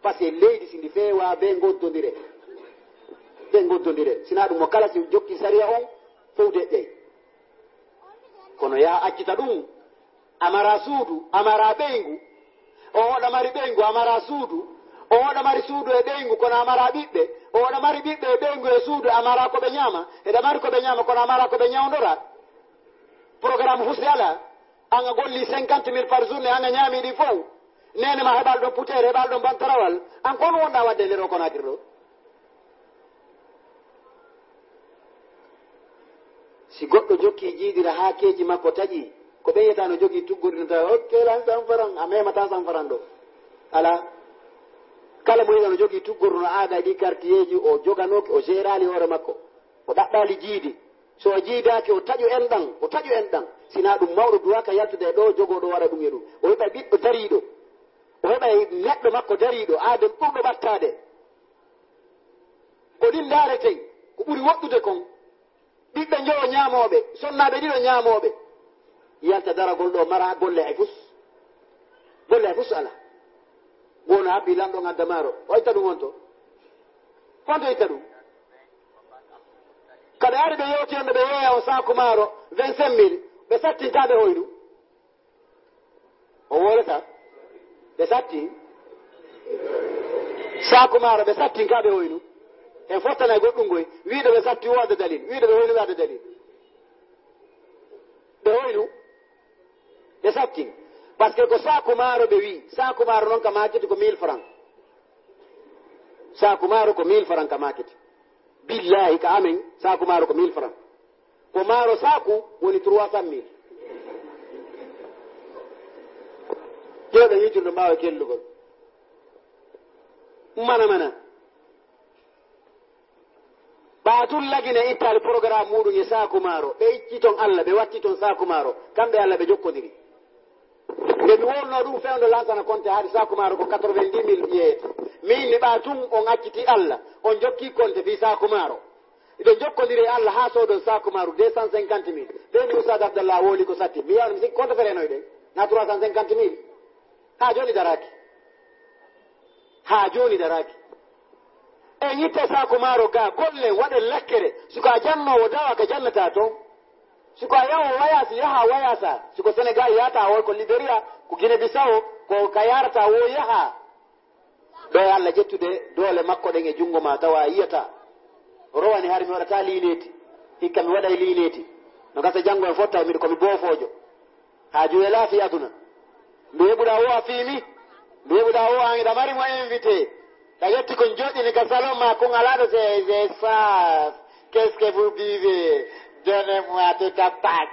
Par ce que leydi, si ndi feewa, ɓe ngoddondire. Ɓe ngoddondire. Sinaa ɗum, mo kala si jokki sariya on, fof deƴƴay. Kono yaha accita ɗum, a mara suudu, a mara ɓeyngu. O oɗa mari ɓeyngu, a mara suudu. O oɗa mari suudu e ɓeyngu, kono a mara ɓiɓɓe. O oɗa mari ɓiɓɓe e ɓeyngu e suudu, a mara ko ɓe ñaama. Eɗa mari ko ɓe ñaama, kono a mara ko ɓe ñawndora. Programme husi alaa. An a golli cinquante mille par journée, an a ñaami ɗi fof. Neene ma heɓal ɗon puteere, heɓal ɗon bantarawal. An ko honno wonɗa waɗde e nder o Konaakiri ɗo? Si goɗɗo jokki jiiɗira haa keeci makko taƴi, ko ɓe yiyata no jogii tuggorɗi no tawa, "Ok, lan cent francs, a memata cent francs ɗo." Alaa. Kala mo yiɗa no jogii tuggorɗi no aada e ɗi quartierji, o joganooki, o géraali hoore makko. O ɗaɓɓaali jiidi. So o jiidaaki, o taƴu enɗan, o taƴu enɗan. Sinaa ɗum, mawɗo duwaaka yaltude e ɗo, jogoo ɗo, waɗa ɗum e ɗum. O heɓa ɓiɗɗo dariiɗo. O heɓa neɗɗo makko dariiɗo, aaden ɓurɗo ɓattaade. Ko ɗin ndaareten, ko ɓuri woɗɗude kon. Ɓiɓɓe njowo ñaamooɓe, sonnaaɓe ɗiɗo ñaamooɓe. Yalta daragol ɗo, mara golle hay fus. Golle hay fus alaa. Wona habbi lanɗo ngadda maaro. O itta ɗum honto? Honto itta ɗum? Ka ɓe ari ɓe yewti hannde ɓe yeeya on saaku maaro vingt-cinq mille, ɓe sattinta ɓe hoynu. O wolata. Ɓe satti. Saaku maaro ɓe sattinta ɓe hoynu. En fottanay goɗɗum goy. Wiiɗo ɓe satti o adda dalil. Wiiɗo ɓe hoynu ɓe adda dalil. Ɓe hoynu. Ɓe sattin. Par ce que ko saaku maaro ɓe wi. Saaku maaro noon ka maakiti ko mille francs. Saaku maaro ko mille francs ka maakiti. Billahi ka amen, saaku maaro ko mille francs. Ko maaro saaku woni trois cent mille. Ƴeewɗo yiitirɗo mbaawa kellugol. Mana mana. Ɓaa tun lagine ittaali programme muɗum e saaku maaro. Ɓe icci ton Allah, ɓe watti ton saaku maaro. Kamɓe Allah ɓe jokkodiri. Nde mi wowlunoo ɗum, fewndo lansana konte haadi saaku maaro ko quatre-vingt-dix mille yeeyete. Min mi ɓaa tun on acciti Allah, on jokki konte fii saaku maaro. Iɗo jokkondiri e Allah haa soodon saaku maaru deux cent cinquante mille. Ɓe mi Oustaz Abdallah wowli ko satti. Mi yawno mi sikki konte ferenoyɗen. Na trois cent cinquante mille. Haa jooni daraaki. Haa jooni daraaki. En itta saaku maaro ga, gollen, waɗen lakkere. Suka jannoowo dawa ka jannata ton. Suka yawo wayasi, yaha wayasa. Suko Senegal yahata, o ko Liberia, ko Guinée Bissau, ko ka yarata, wo yaha. Ɗo e Allah ƴettude doole makko ɗen e junngo ma, tawa a yiyata. Rowani hari mi waɗata liineeti. Hikka mi waɗay liineeti. No gasa janngo en fof taw miɗo ko mi boofoojo. Haaju e laafi aduna. Ndu heɓuɗaa o a fiimi. Ndu heɓuɗaa o an hiɗa mari mo invité. Ka yetti ko joɗɗini ka salon ma kon alaa ɗo c'est, c'est ça. Qu'est-ce que vous buvez? Donnez-moi tout à pack.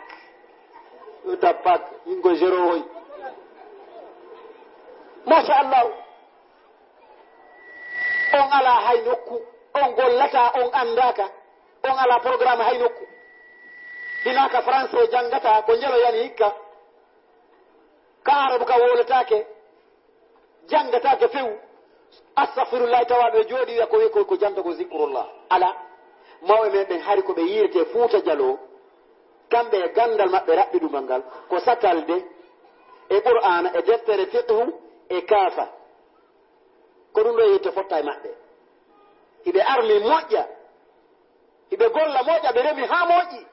Tout à pack. Min ko zéro hoy. Machallah. On alaa hay nokku. On gollataa, on anndaaka, on alaa programme hay nokku. Hinaa ka français janngata, ko njelo yani hikka. Ka arabu ka wowlataake, janngataake few. Astahfirullahi, tawa ɓe jooɗi wiya ko, ko, ko jannta ko zikrullah. Alaa. Mawɓe men ɓen hari ko ɓe yiiretee Fuuta Jaloo. Kamɓe e ganndal maɓɓe raɓɓiɗumal ngal, ko satalde e Qur'aana, e deftere fiqhu, e kaafa. Ko ɗum ɗo yette fotta e maɓɓe. Hiɓe armi moƴƴa. Hiɓe golla moƴƴa, ɓe remi haa moƴƴi.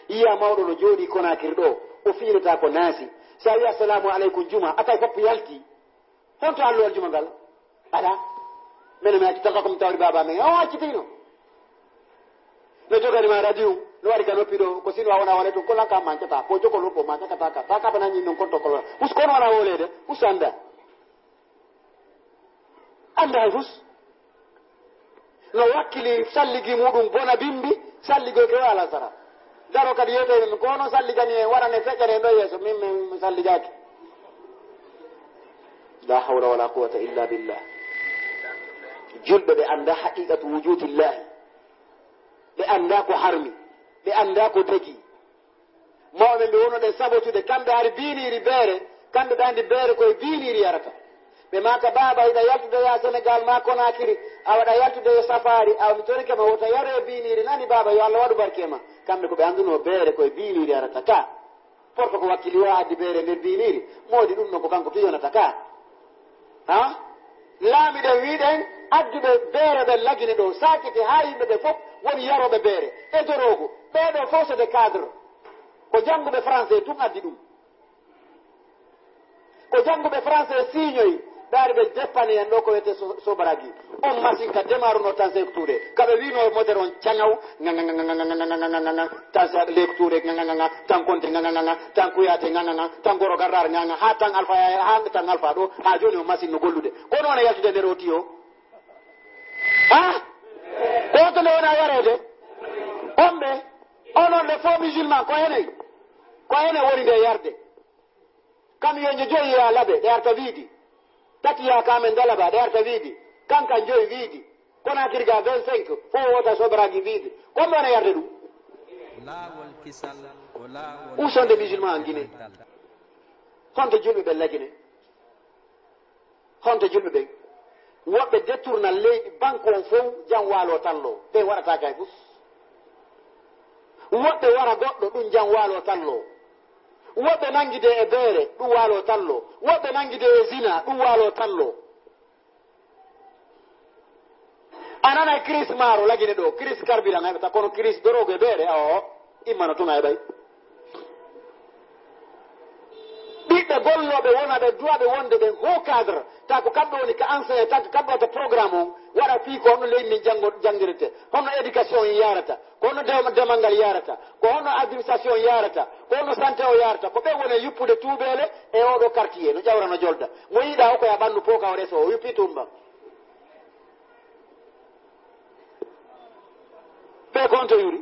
Yiya mawɗo no jooɗi Konakiri ɗo, o fiilata ko naasi. So a wiya, "Assalamu aleykum, juma," a tawi fof yalti. Honto alluwal juma ngal? Alaa. Mene mi acci tata ko mi tawri baaba men. O accitino. No jogani ma radio, no wari ka noppi ɗo, ko sino a wona wale tun, ko lanka mancata, ko jokolo ko mancata ka, ta ka bana nyin non konto kolo. Us kono wala wolede, us anda. Anda hay fus. No wakkili salligi muɗum bona bimbi, salligo ke wala sara. Daro kadi yewte men, ko hono salligani en, waɗane feƴƴere en ɗo yeeso, min, min, min salligaaki. La hawla wala quwwata illa billah. Julɓe ɓe annda haqiqatu wujudillahi. Ɓe annda ko harmi. Ɓe annda ko dagi. Mawɓe ɓe wono ɗe sabotude, kamɓe hari biiniiri beere, kamɓe ɓe anndi beere koye biiniiri yarata. Ɓe maaka, "Baaba, hiɗa yaltude yaa Senegal maa Konakiri, a waɗa yaltude e safaari, awa mi torike ma wota yaro e biiniiri, nani baaba, yo Allah waɗu barke ma." Kamɓe ko ɓe anndunoo beere koye biiniiri yarata ka. Porto ko wakkili o addi beere nder biiniiri, moodi ɗum ɗon ko kanko tun yonata ka. Ha? Laamiɗen wiɗen adduɓe beere ɓen Lagine ɗo, saakiti haa yimɓe ɓe fof woni yarooɓe beere, e doroogu. Ɓee ɗo fof c'est des cadres. Ko jannguɓe français tun addi ɗum. Ko jannguɓe français siiñoyi, ɓe ari ɓe deppani en ɗo ko wiyetee so-, sobaragi. On machine ka demaruno tan Seeku Tuure. Ka ɓe wiino moteur on caŋaw, ŋaŋa, ŋaŋa, ŋaŋa, ŋaŋa, ŋaŋa, ŋaŋa, ŋaŋa, tan Seeku Tuure, ŋaŋa, ŋaŋa, ŋaŋa, tan Konte, ŋaŋa, ŋaŋa, tan Kuyaate, ŋaŋa, ŋaŋa, tan Goro Garraar, ŋaŋa, haa tan Alfa Yaaya, haa tan Alfa ɗo, haa jooni on machine no gollude. Kono wona yaltude nder o tiyo? Ha? Ko to nde wona yareede? On ɓe, onon les faux musulmans, ko enen, ko enen woni nde yarde. Camion joyi yaa Labe, ɗe arta Wiidi. Tati yaa Kamen Dalaba, ɗe arta Wiidi. Kankan joyi Wiidi. Konakiri ga vingt-cinq, fof wota sobaragi Wiidi. Ko on wona yarde ɗum? Laawol kisal ko laawol. Où sont des musulmans en Guinée? Honto julɓe ɓe Lagine? Honto julɓe ɓen? Woɓɓe détourna leydi, banque on fof, jam waalo tallo. Ɓen waɗata kay fus. Woɓɓe wara goɗɗo, ɗum jam waalo tallo. Woɓɓe nangide e beere, ɗum waalo tallo. Woɓɓe nangide e zina, ɗum waalo tallo. A nanay crise maaro Lagine ɗo, crise carburant heɓata, kono crise dorogue e beere, o immano tun a heɓay. Ɓiɓɓe gollooɓe wona ɓe duwaɓe wonde ɓen haut cadre, ta ko kamɓe woni ka enseignant, ta ko kamɓe wata programme on, waɗa fii ko honno leydi ndin janngo-, janngirete, honno éducation on yarata, ko honno dem-, demal ngal yarata, ko honno administration on yarata, ko honno santé o yarata, ko ɓen woni e yuppude tuubeele e oo ɗoo quartier, no ƴawra no jolda. Mo yiɗaa o ko ya ɓanndu pooka o reso, o yuppi tumbam. Ɓe ko honto yuri?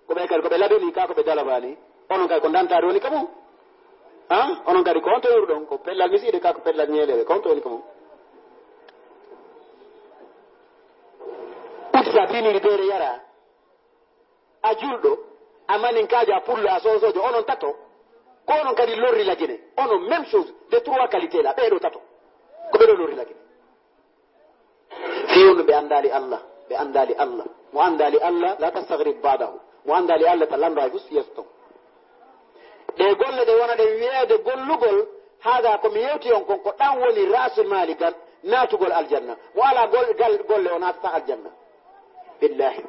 Ko ɓe kadi, ko ɓe labini ka, ko ɓe dalabani. Onon kadi ko dantaade woni ka mum. Ha? Onon kadi ko honto yuruɗon? Ko pellal misiide ka, ko pellal ñeeleeɓe. Ko honto woni ka mum? Uddita biiniri beere yara. A julɗo, a maninkaajo, a pullo, a soosoojo, onon tato. Ko onon kadi lorri Lagine. Onon même chose, de trois qualités là, ɓee ɗoo tato. Ko ɓee ɗoo lorri Lagine. Fewndo ɓe anndaali Allah, ɓe anndaali Allah. Mo anndaali Allah, la tastagrib ba'dahu. Mo anndaali Allah, ta lanndo hay fus yeeso ton. Ɗe golle ɗe wona ɗe wiyeede gollugol, haaga ko mi yewti on kon, ko ɗan woni rasul maali gan naatugol aljanna. Mo alaa gol-, gal-, golle o naatata aljanna. Billahi.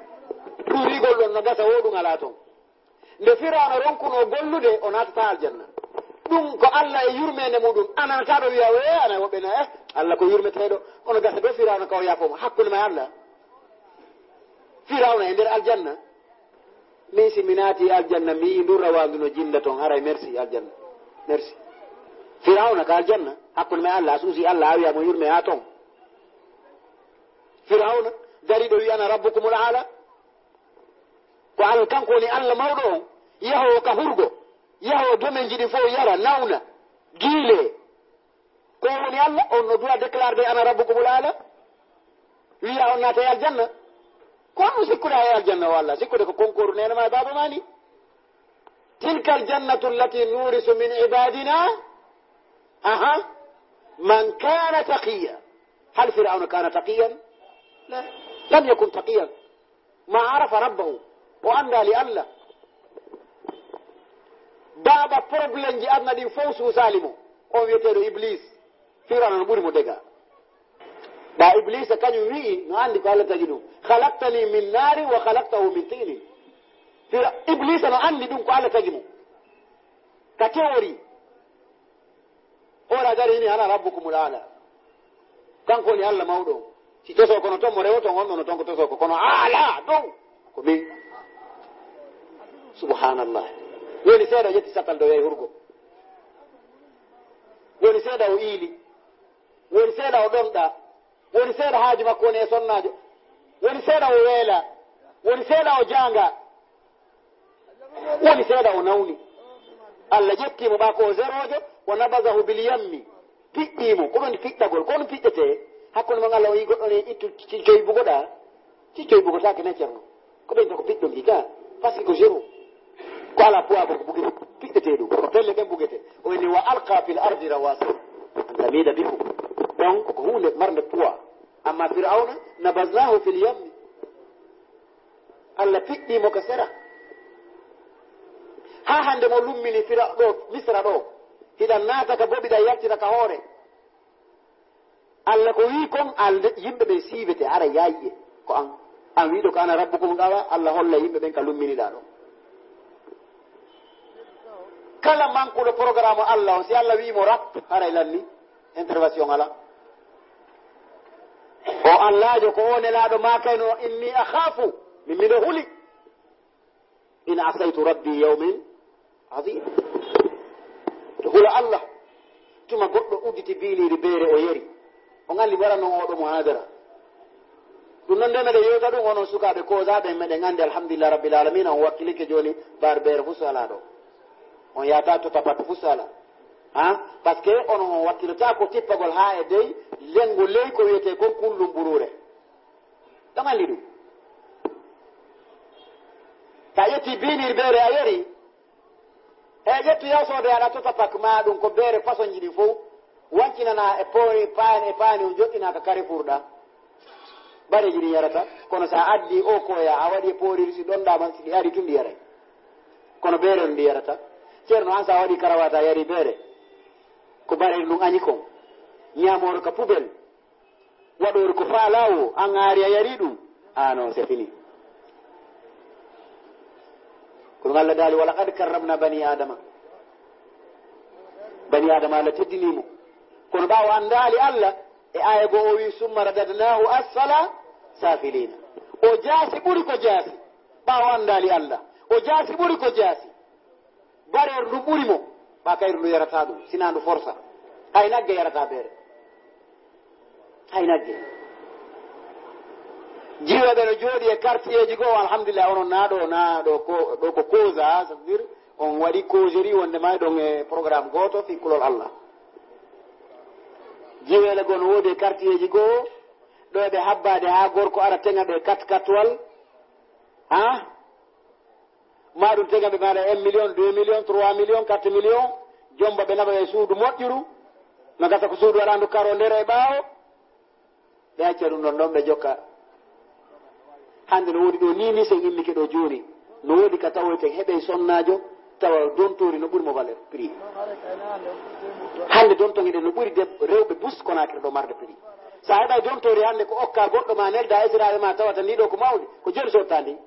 Ɗum wi'gol ɗon no gasa wo ɗum alaa ton. Nde Firawna ronkunoo gollude, o naatataa aljanna. Ɗum ko Alla e yurmeende muɗum. A nanataa ɗo wiya, "Ee, ana woɓɓe na, eh, Alla ko yurmeteeɗo." Kono gasa ɗo Firawna ka o yaafoo mo. Hakkunde ma e Alla. Firawna e nder aljanna. Min si mi naati aljanna, mi yii ndun rawaandu no jinda ton, haray merci aljanna. Merci. Firawna ka aljanna, hakkunde ma e Alla, a suusi Alla, a wiya mo yurme haa ton. Firawna, dariiɗo wiya, "Ana rabbukumul aala." Ko Alla, kanko woni Alla mawɗo on, yahoowo ka hurgo, yahoowo domenji ɗin fof yara, nawna, giilee. Ko o woni Alla, on no du'a déclaré, "Ana rabbukumul aala." Wiya on naata e aljanna. Ko honno sikkuɗaa e aljanna o Allah? Sikkude ko konkoru neene ma e baaba ma ni. Tilka aljannatu allati nurisu min ibadina. Aha. Man kana taqiya. Hal Fir'auna kana taqiyan? La. Lam yakun taqiyan. Ma arafa rabbahu. O andaali Allah. Baaba problème ji aduna ɗin fof suusaali mo. On wiyeteeɗo Iblis. Fir'auna no ɓuri mo dega. Ɗa Iblisa kañum wi'i, no anndi ko Allah tagi ɗum. Khalaqtani min nari wa khalaqtahu min tinin. Fira Iblisa no anndi ɗum ko Allah tagi mo. Ka théorie. Ora gari ini ana rabbukumul ala. Kanko woni Allah mawɗo on. Si toso kono ton mo rewoto on, on no ton ko toso ko kono ala dow. Ko min. Subhanallah. Woni seeɗa o ƴetti satal dow yahi hurgo. Woni seeɗa o iili. Woni seeɗa o ɗonɗa. Woni seeɗa haaju makko woni e sonnaajo. Woni seeɗa o weela. Woni seeɗa o jaanga. Woni seeɗa o nawni. Allah ƴetti mo ɓa ko o zérojo, wa nabazahu bil yammi. Piɗɗi mo. Ko ɗon piɗɗagol? Ko on piɗɗete? Hakkunde mon Allah o yi goɗɗo ne ittu ci-, coy bugoɗa. Ci coy bugotaake na Ceerno. Ko ɓen ko piɗɗo mbi ka. Parce que ko zéro. Ko ala poids ko bugi piɗɗete ɗum. Ko pelle ɗen bugete. O inni wa alqa fil ardi rawasi. An tamida bikum. Donc ko huunde marnde poids. Amma Fir'auna nabaznahu fil yammi. Allah piɗɗi mo ka sera. Ha hande mo lummini Fira ɗo, Misra ɗo. Hiɗa naata ka boɓi ɗa yaltira ka hoore. Allah ko wi kon, al-, yimɓe ɓen siivete, ara yayye. Ko an. An wiɗo ko ana rabbukum gawa, Allah holla yimɓe ɓen ka lumminiɗa ɗo. Kala mankuɗo programme Allah on, si Allah wi mo rap, haray lanni, intervention ala. O Allaajo ko o nelaaɗo maakayno, inni akhafu, min miɗo huli. In asaytu rabbi yawmin azim. To hula Allah. Tuma goɗɗo udditi biiliiri beere o yeri. O ngalli waɗa noon oɗo muhadara. Ɗum noon nde meɗen yewta ɗum onon sukaaɓe koosaaɓe meɗen anndi alhamdulillah rabbil alamina on wakkilike jooni bar beere fuu so alaa ɗo. On yahata tota pat fuu so alaa. Ha? Parce que onon on wakkilata ko tippagol haa e dey lengo ley ko wiyetee kon kullum ɓuruure. Ɗon anndi ɗum. Sa ƴetti biinir beere a yeri, e ƴettu yaw soode aɗa tota pak ma ɗum ko beere façon ji ɗi fof. Wancinana e po-, e paani, e paani o joɗɗina ka carrefour ɗa. Bareji ɗi yarata, kono sa addi o koya, a waɗi e pooriri si ɗon ɗa man si ɗi ari tun ɗi yaray. Kono beere on ɗi yarata. Ceerno an sa waɗi karawata yari beere. Ko bareji ɗum añi kon. Ñaamoro ka poubelle. Waɗoore ko faalaa o, an aari a yari ɗum. Ah non, c'est fini. Kono Allah daali, "Wa laqad karramna bani Adama." Bani Adama Allah teddini mo. Kono ɓaawo anndaali Allah, e aaya goo o wi, "Summa radadnahu asfala safilina." O jaasi ɓuri ko jaasi. Ɓaawo anndaali Allah. O jaasi ɓuri ko jaasi. Bareeru ndu ɓuri mo, ɓa kayru ndu yarata ɗum, sina ndu forsa. Hay nagge yarata beere. Hay nagge. Jiweɓe no jooɗi e quartier ji goo, alhamdulillah, onon na ɗo, na ɗo ko, ɗo ko cause, ah, ça veut dire, on waɗi causerie wonde ma ɗon e programme gooto fi kulol Allah. Jiweele goo no woodi e quartier ji goo, ɗo eɓe habbaade haa gorko ara teŋa ɓe kat katwal, ah? Ma ɗum tega ɓe maɗa un million, deux millions, trois millions, quatre millions, jomba ɓe naɓa e suudu moƴƴuru, no gasa ko suudu waɗandu karo ndera e ɓaawo, ɓe acca ɗum ɗon ɗon ɓe jokka. Hannde no woodi ɗo ni, ni sen immike ɗo jooni, no woodi ka tawoyten heɓey sonnaajo, tawa dontoori no ɓuri mo valeur prix. Hannde dontoŋe ɗen no ɓuri deb-, rewɓe bus Conakry ɗo marde prix. Sa heɓay dontoori hannde ko okka goɗɗo ma nelda esiraaɓe ma tawata ndi ɗo ko mawndi, ko joni sotta ndi.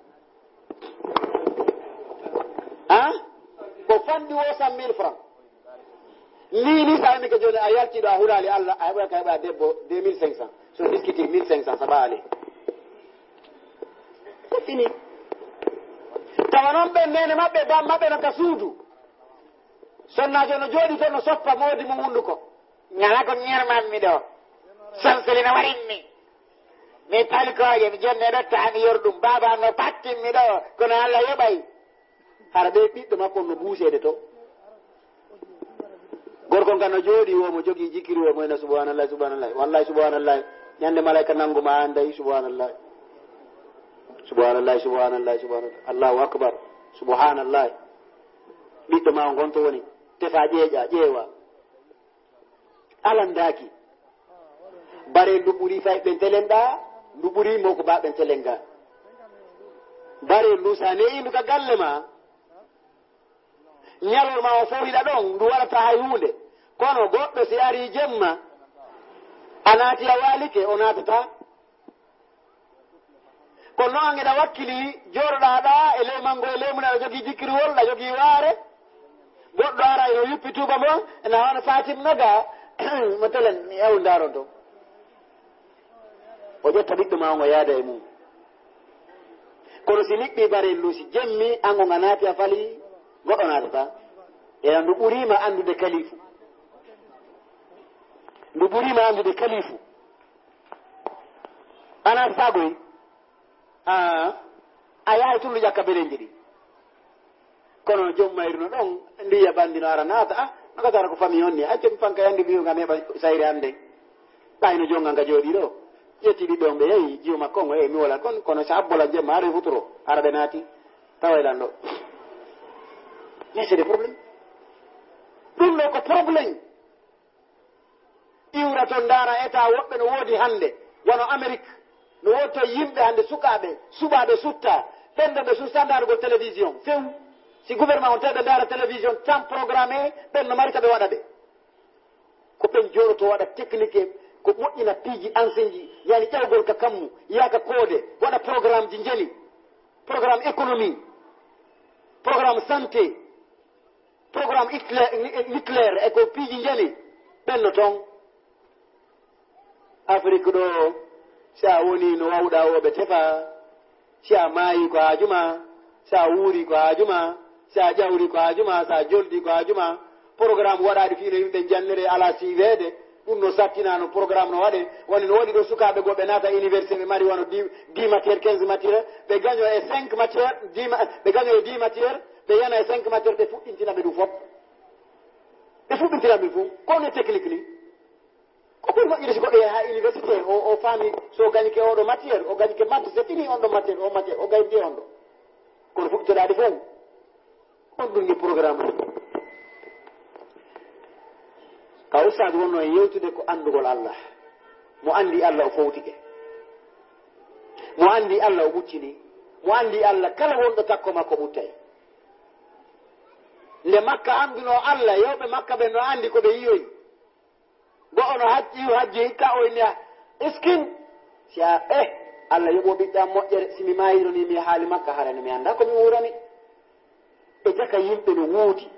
Hein? Ko fanɗi o cent mille francs. Ni, ni sa yimi ko jooni a yalti ɗo a hulaali Allah, a heɓoy ka heɓa debbo deux mille cinq cents. So discuti mille cinq cents, ça va aller. C'est fini. Tawa noon ɓe neene maɓɓe, bam maɓɓe no ka suudu. Sonnaajo no jooɗi toon no soppa moodi mo hunnduko. Ñala ko ñermanmi ɗo. Sansolina warinmi. Mi palkooje, mi jonne ɗo taami yor ɗum. Baaba no pattinmi ɗo, kono Allah yoɓay. Hara ɓe ɓiɓɓe makko no buuseede to. Gorko on kan no jooɗi wo mo jogii jikiri wo mo ena subhanallah, subhanallah. Wallahi subhanallah. Ñande malaika nangu ma anday, subhanallah. Subhanallah, subhanallah, subhanallah. Allahu akbar. Subhanallah. Ɓiɗɗo ma on gonto woni. Tefa ƴeeƴa, ƴeewa. Alandaaki. Bare ndu ɓuri fay ɓen telenɗa, ndu ɓuri mo ko ba ɓen telenga. Bare ndu sa ne'i ndu ka galle ma. Ñalorma o fow hiɗa ɗon, ndu waɗata hay huunde. Kono goɗɗo si ari jemma, a naati a waalike, o naatata. Kono noon an eɗa wakkili, jooɗoɗaa ɗa e ley manngo e ley mum, aɗa jogii jikkiriwol, aɗa jogii waare. Goɗɗo ara yo yuppi tuuba mo, ena hono Fatim Noga, mo telen, mi yaw ndaron to. O ƴetta ɓiɗɗo ma on, o yaada e mum. Kono si niɓɓi barel ndu, si jemmi, an on a naati a fali, goɗɗo naatata. Eya, ndu ɓuriima anndude kalifu. Ndu ɓuriima anndude kalifu. A naatata goy. A, a yahay tun ndu ƴakka berenji ɗi. Kono joom mayru no ɗon, ndiya bandi no ara naata, a, no ka tara ko famille on ni, acca mi fanka yande mi wiyo ngam heɓa sayre hande. Ɓay no jonga nga jooɗi ɗo. Ƴetti ɓiɓɓe on ɓe yehi, jiwo makko on o yehi mi wola kon, kono sa abbola jemma, ara e futuro, ara ɓe naati. Tawa e ɗan ɗo. Mais c'est des problèmes. Ɗum ɗo ko problème. Iwra ton ndaara état woɓɓe no woodi hannde, wano Amérique, no woodi to yimɓe hannde sukaaɓe, suɓaaɓe sutta, ɓen ɗo ɓe susta ndaarugol télévision, few. Si gouvernement on tawi ɓe ndaara télévision tan programmé, ɓen no mari ka ɓe waɗa ɓe. Ko ɓen jooɗoto waɗa technique, ko moƴƴina piiji enseigne ji, yani ƴawgol ka kammu, yaaka koode, waɗa programme ji njeni, programme économie, programme santé, programme Hitler, Hitler e ko piiji njani, ɓen no ton. Afrique ɗo, si a woni no wawɗa o ɓe tefa, si a maayi ko haaju ma, si a wuuri ko haaju ma, si a ƴawri ko haaju ma, si a joldi ko haaju ma. Programme waɗaɗi fii no yimɓe jannere ala siiweede, ɗum no sattina no programme no waɗe. Woni no waɗi ɗo sukaaɓe goo ɓe naata université ɓe mari wano dix, dix matière, quinze matière, ɓe gaño e cinq matière, dix ma-, ɓe gaño e dix matière, ɓe yana e cinq matière, ɓe fuɗɗintina ɓe ɗum fof. Ɓe fuɗɗintina ɓe fof. Ko no technique ni. Ko ɓuri moƴƴude si goɗɗo yahi haa université, o, o faami so o gañike oɗo matière, o gañike maths, c'est fini on ɗo matière, o matière, o gañike on ɗo. Kono fuɗɗitoɗaade fof, on ɗum ni programme. Ka ustaad wonno e yewtude ko anndugol Allah. Mo anndi Allah o fowtike. Mo anndi Allah o ɓuccini. Mo anndi Allah kala wonɗo takko makko ɓuttay. Nde Makka anndunoo Allah, yewɓe Makka ɓen no anndi ko ɓe yiyoyi. Go'o no hajji, hajji hikka o inni, "Iskin, si a, eh, Allah yoɓo ɓiɓɓe am moƴƴere, si mi maayino ni mi haali Makka, hara no mi annda ko mi wuurani." E jaka yimɓe no woodi.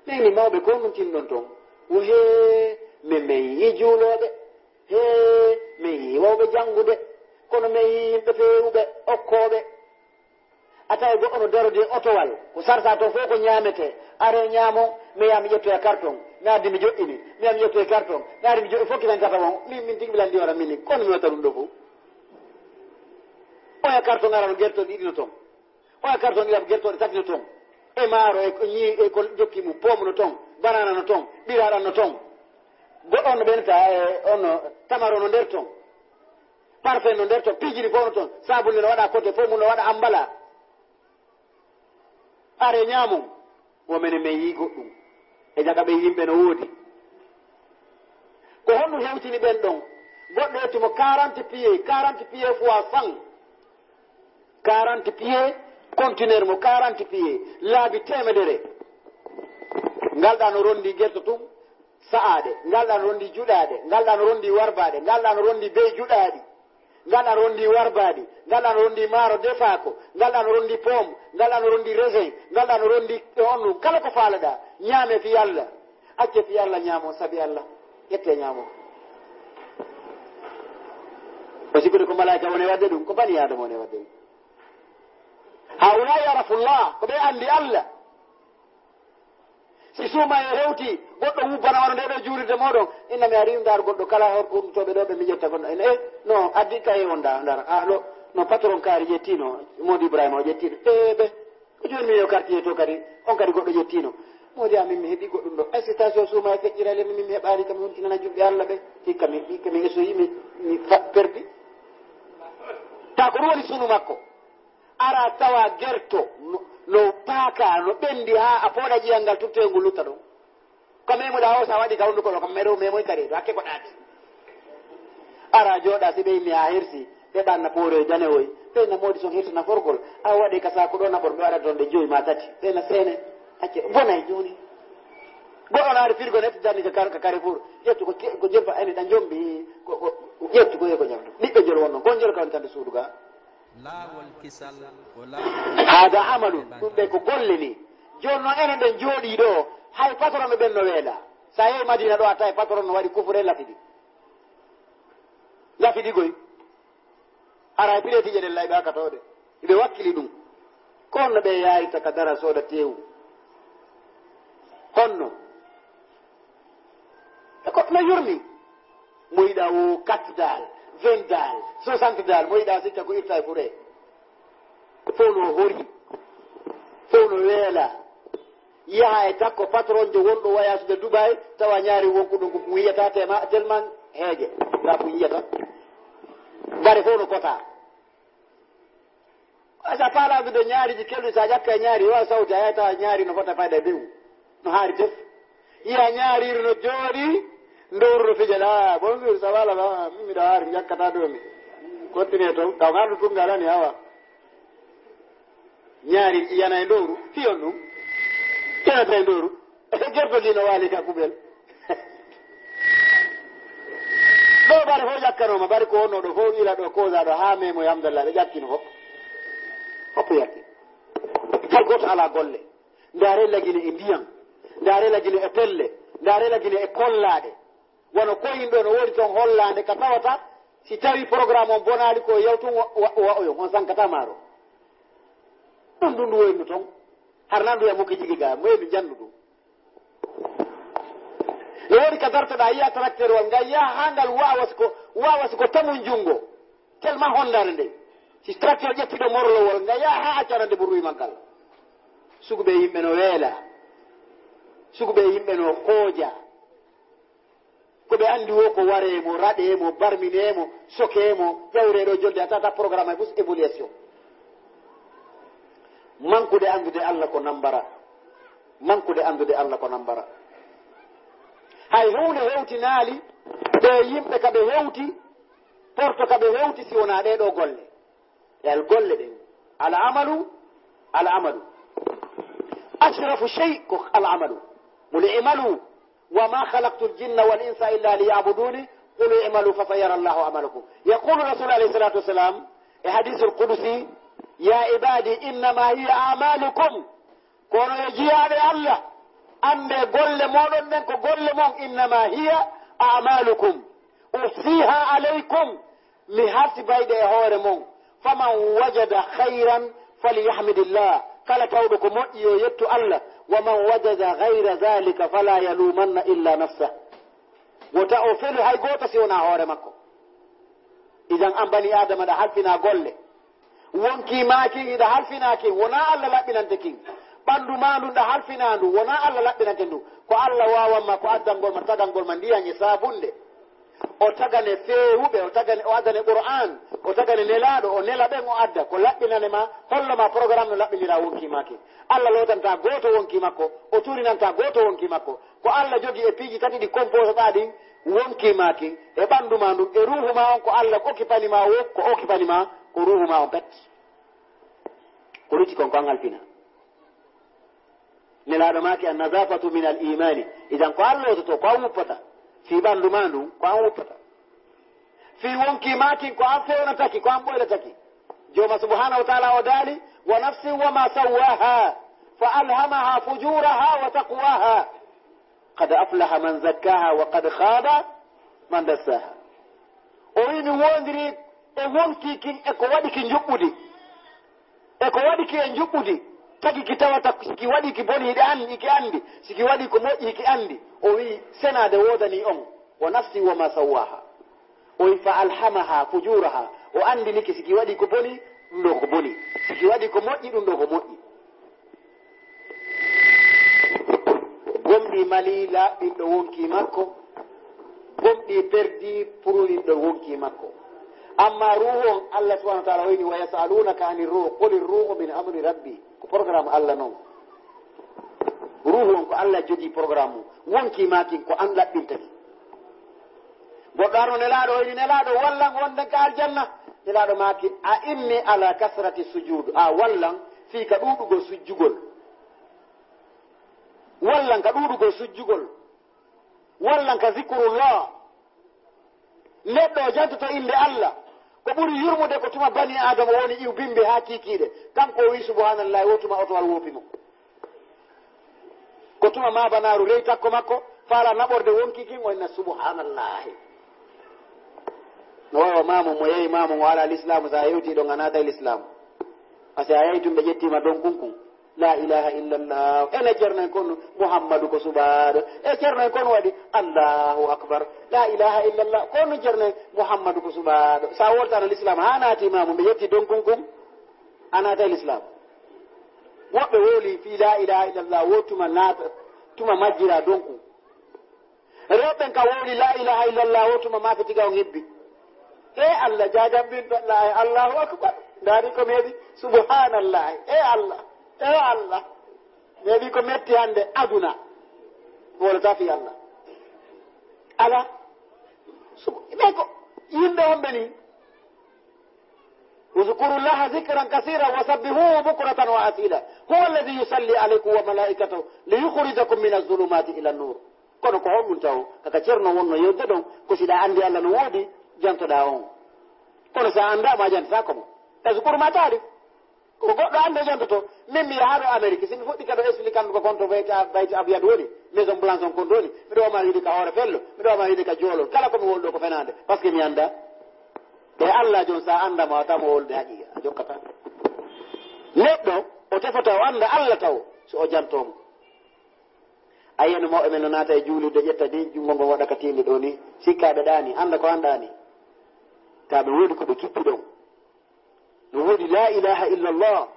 Min ni mawɓe ko nun tinɗon ton. Wo hee, min, min yii juulooɓe. Hee, min yii wawɓe janngude. Kono min yii yimɓe feewuɓe, okkooɓe. A tawi goɗɗo no darodi e otowal, ko sarsa to fof ko ñaamete. Are ñaamo, mi yaha mi ƴettoya carton, mi addi mi joɗɗini, mi yaha mi ƴettoya carton, mi addi mi joɗɗi fof kitan carton on. Min, min tigi mi landi wara min ni, kono mi watta ɗum ɗo fof. Oya carton ara no gertoɗe ɗiɗi no ton. Oya carton ɗiɗaɓo gertoɗe tati no ton. E maaro, e ko ñii, e ko jokki mum, poomu no ton, banana no ton, ɓiraɗan no ton. Goɗɗo on no ɓenata, e on no tamaro no nder ton. Parfum no nder ton, piiji ɗi fof no ton, sabunde no waɗa côté, fof mum no waɗa ambala. Are ñaamon, wo menen men yii goɗɗum. E jaka ɓen yimɓe no woodi. Ko honɗum hewtini ɓen ɗon? Goɗɗo yetti mo quarante pieds, quarante pieds fois cent. Quarante pieds, conteneur mo quarante pieds, laabi teemedere. Ngal ɗa no rondi gerto tun, sa'aade, ngal ɗa no rondi juɗaade, ngal ɗa no rondi warbaade, ngal ɗa no rondi bey juɗaaɗi, ngal ɗa no rondi warbaadi, ngal ɗa no rondi maaro defaako, ngal ɗa no rondi pomme, ngal ɗa no rondi raisin, ngal ɗa no rondi on ɗum. Kala ko faalaɗa, ñaame fi Yalla, acce fi Yalla ñaamo, sabi Yalla, ƴette ñaamo. O sikkude ko malaika woni wadde ɗum, ko bani Adama woni wadde ɗum. Haulai arafullah, ko ɓe andi Allah. Si suuma e hewti, goɗɗo wubbana wano nde ɗo juulirde mooɗon, inna mi ari ndar goɗɗo kala horko ummitooɓe ɗo ɓe mi ƴetta gonɗo. Ina, eh, no, addi kaye on nda, ndara. Ah, ɗo, no patron kaari ƴettino, Modi Ibrahima o ƴettino. Eh, ɓe, ko jooni mi yo quartier to kadi, on kadi goɗɗo ƴettino. Moodi amin mi heɓi goɗɗum ɗo. Ay, si tawi so suuma e feƴƴirale min, min mi heɓaali kam, mi wontinana julɓe Allah ɓe. Hikka mi, hikka mi esoyi, mi, mi fa-, perdi. Ta ko ɗum woni sunu makko. Ara tawa gerto no, no paaka, no ɓendi haa a pooɗa ƴiyal ngal tuttoyol ngol lutta ɗon. Ko memuɗa o, sa waɗi ka hunduko ɗo, ko mero, memoy kadi, ɗo hakke ko ɗaati. Ara jooɗa, si ɓe inni haa hersi, ɓe ɓanna poore danewoy. Ɓe na moodi son hersi naforgol. A waɗi ka saaku ɗo nafor, ɓe waɗa ton ɗe joyi ma tati. Ɓe na seene. Acce, bonay jooni. Goɗɗo naari firgo ne, dani ka kar-, ka Carrefour. Ƴettu ko ke-, ko jempa ani ɗa jombi, ko, ko, ƴettu ko e ko ñamdu. Ɓiɓɓe jol wonno, gonjol kawni tan suudu ga. Laawol kisal ko laawol. Hada amalu, ɗum ɓe ko golle ni. Jooni noon enen ɓen jooɗii ɗo, hay patron ɓen no weela. Sa yehi Madina ɗo, a tawi patron no waɗi kufure lafidi. Lafidi goy. Haray pireetiije ɗen layɓaaka towde. Iɓe wakkili ɗum. Ko honno ɓe yaarita ka dara sooda teewu? Honno? E ko no yurmi. Mo yiɗa o quatre dal, vingt dal, soixante dal, mo yiɗa sikka ko irta e fure. Fof no hori. Fof no weela. Yaha e takko patron jo wonɗo wayasude Dubai, tawa ñaari wonko ɗum ko yiyata tema, tellement heege. Nda ko yiyata. Bare fof no kota. Sa faala addude ñaariji kelɗi, sa ƴakka e ñaari, wawa sawti, a yahata ñaari no fota fayda e bewu. No haari def. Iya ñaariru no jooɗi, ndowru no fija, la, bonjour, ça va, là-bas? Min miɗo haari, mi ƴakkata dow mi. Continue toon, taw ngal ɗum tungal ani, awa. Ñaari iyana e ndowru, fiyon ɗum. Iyana e ndowru. Gertogii no waali ka kubel. Ɗo bare fof ƴakkanooma, bari ko wonno ɗo fof ila ɗo, kosa ɗo, haa memo e Hamdallah, ɓe ƴakkino fof. Fof ƴakki. Hay gooto alaa golle. Ndaare lagine e ndiyam. Ndaare lagine e pelle. Ndaare lagine e kollaaɗe. Wano koyin ɗo no woodi toon hollaande ka tawata si tawi programme on bonaali ko yaw tun wa, wa, wa oyon, on sankata maaro. Ɗum ɗum ɗum woynu toon. Har nan ɗum e mukki jigi ga, moye mi jannu ɗum. No woodi ka dartoɗaa, yiya tracteur wal, nga yiya haa ngal waawa siko, waawa siko tamun junngo. Tellement hondaare nde. Si tracteur ƴettiɗo morlowol, nga yaha haa accanande burwi man kala. Sugu ɓe yimɓe no weela. Sugu ɓe yimɓe no hooja. Ko ɓe anndi wo ko waree mo, raɗee mo, barminee mo, sokee mo, ƴawree ɗo jolde, a tawata programme e bus évaluation. Mankude anndude Allah ko nambara. Mankude anndude Allah ko nambara. Hay huunde hewtinaali ɓe yimɓe ka ɓe hewti, porto ka ɓe hewti si wonaa ɗee ɗoo golle. E al golle ɗen. Al amalu, al amalu. Ashrafu shay ko al amalu. Qul i'malu wa ma khalaqtul jinna wal insa illa liya'buduni. Qul i'malu fa sayara Allahu amalakum. Yaqulu Rasul alayhi salatu wassalam, e hadisul qudusi, ya ibadi innama hiya amalukum. Kono yo jiyaaɓe Allah, annde golle mooɗon ɗen ko golle mon, innama hiya amalukum. Uhsiha alaykum, mi harsibayɗe e hoore mon. Faman wajada khayran falyahmidillah. Kala tawɗo ko moƴƴi yo yettu Allah. Wa man wajada ghayra dhalika fala yalumanna illa nafsah. Wota o felu hay gooto si wonaa hoore makko. Idan an bani Adama ɗa halfinaa golle. Wonkii maa kin hiɗa halfinaa kin, wonaa Allah laɓɓinante kin. Ɓanndu maa ndun ɗa halfinaa ndu, wonaa Allah laɓɓinante ndu. Ko Allah waawan ma, ko addangol ma, tagangol ma ndiyan e saabunde. O tagane feewuɓe, o tagane, o addane Qur'an, o tagane nelaaɗo, o nela ɓen o adda, ko laɓɓinane ma, hollo ma programme no laɓɓinira wonkii maa kin. Allah lootantaa gooto wonkii makko, o tuuninantaa gooto wonkii makko. Ko Allah jogii e piiji tati ɗi composoɗaa ɗin, wonkii maa kin, e ɓanndu maa ndun, e ruuhu maa on, ko Allah okkipani ma wo, ko okkipani ma, ko ruuhu maa on pet. Ko lutti kon, ko an halfina. Nelaaɗo maaki, "An-nazafatu min al-imani." Idan ko an loototo, ko an wuppata. Fii ɓanndu maa ndun, ko an wuppata. Fii wonkii maa kin, ko an fewnataki, ko an ɓoylataki. Jooma subhanahu wa ta'ala o daali, "Wa nafsin wa ma sawwaha, fa alhamaha fujuraha wa taqwaha. Qad aflaha man zakkaha wa qad khaba man dassaha." O wi'i, mi woondiri e wonkii kin e ko waɗi ki njuɓɓudi. E ko waɗi ki e njuɓɓudi, tagi ki tawata si ki waɗi ki boni, hiɗi anndi, hiki anndi. Si ki waɗi ko moƴƴi, hiki anndi. O wi'i, senaade woodanii on, "Wa nafsin wa ma sawwaha." O wi'i, "Fa alhamaha fujuraha." O anndini ki si ki waɗi ko boni, ɗum ɗo ko boni. Si ki waɗi ko moƴƴi, ɗum ɗo ko moƴƴi. Gomɗii malii laaɓɗinɗo wonkii makko, gomɗii perdii pururinɗo wonkii makko. Ammaa ruuhu on, Allah subhanahu wa ta'ala o inni, "Wa yas'alunaka ani ruuh, quli ruuhu min amri rabbi." Ko programme Allah non. Ruuhu on ko Allah jogii programme mum. Wonkii maa kin ko an laɓɓinta ki. Goɗɗo arno Nelaaɗo o inni, "Nelaaɗo, wallan wonde ka aljanna." Nelaaɗo maaki, "A inni ala kasrati sujud." A wallan fii ka ɗuuɗugol sujjugol. Wallan ka ɗuuɗugol sujjugol. Wallan ka zikrullah. Neɗɗo o jantoto innde Allah. Ko ɓuri yurmude ko tuma bani Aadama woni iw bimbi haa kiikiiɗe. Kanko o wi'i, "Subhanallahi," wo tuma otowal woopi mo. Ko tuma maabanaaru ley takko makko, faala naɓorde wonkii kin, o inna, "Subhanallahi." No wawa maamu mo yehi maamu mo ala lislaamu, so a hewtii ɗon a naatay lislaamu. Parce que a yehi tun ɓe ƴettiima donkun kun. La ilaha illallah. Ene Ceerno en kon Muhammadu ko suɓaaɗo. E Ceerno en kon waɗi Allahu akbar. La ilaha illallah. Ko on Ceerno en Muhammadu ko suɓaaɗo. Sa woltaano Lislaam haa naati maamu, ɓe yetti donkun kun. A naata e Lislaam. Woɓɓe wowli fii la ilaha illallah, wo tuma naata, tuma majjira donkun. Rewɓe ɓen ka wowli la ilaha illallah, wo tuma maafe tiga on hibbi. E Allah, jaajam ɓin ɗon la, Allahu akbar. Ndaari ko meeɗi, subhanallah. E Allah, e Allah. Meeɗi ko metti hannde aduna. Wolotaa fii Allah. Ala. Sub-, ɓe ko yimɓe wonɓe ni. اذكروا الله ذكرا كثيرا وسبحوه بكرة وأصيلا. هو الذي يصلي عليكم وملائكته ليخرجكم من الظلمات إلى النور. Kono ko honɗum taw? Kaka Ceerno wonno yewde ɗon, ko si ɗa anndi Allah no woodi, jantoɗaa on. Kono si a anndaa mo, a jantataa ko mo. Tazkur ma taarif. Ko goɗɗo anndi o jantoto. Min mi yahaa ɗo Amerik, si mi fuɗɗike ɗo explikandugo konto Bayti, Bayti Abiyad woni, Maison Blanche on konto woni, miɗo wama wiide ka Hoore Fello, miɗo wama wiide ka Joolol. Kala ko mi wowli ɗo ko fenaande, parce que mi anndaa. Ɓe Allah jon, sa anndaa mo, a tawa mo wowlude haqiiqa, a jokkataa. Neɗɗo, o tefata o annda Allah taw, so o jantoo mo. A yiyano mawɓe men no naata e juulirde, ƴetta ni junngo ngon waɗa ka tiinde ɗoo ni, sikka ɓe ɗaani, annda ko an ɗaani. Kaa ɓe woodi ko ɓe kippi ɗon. No woodi laa ilaaha illallah,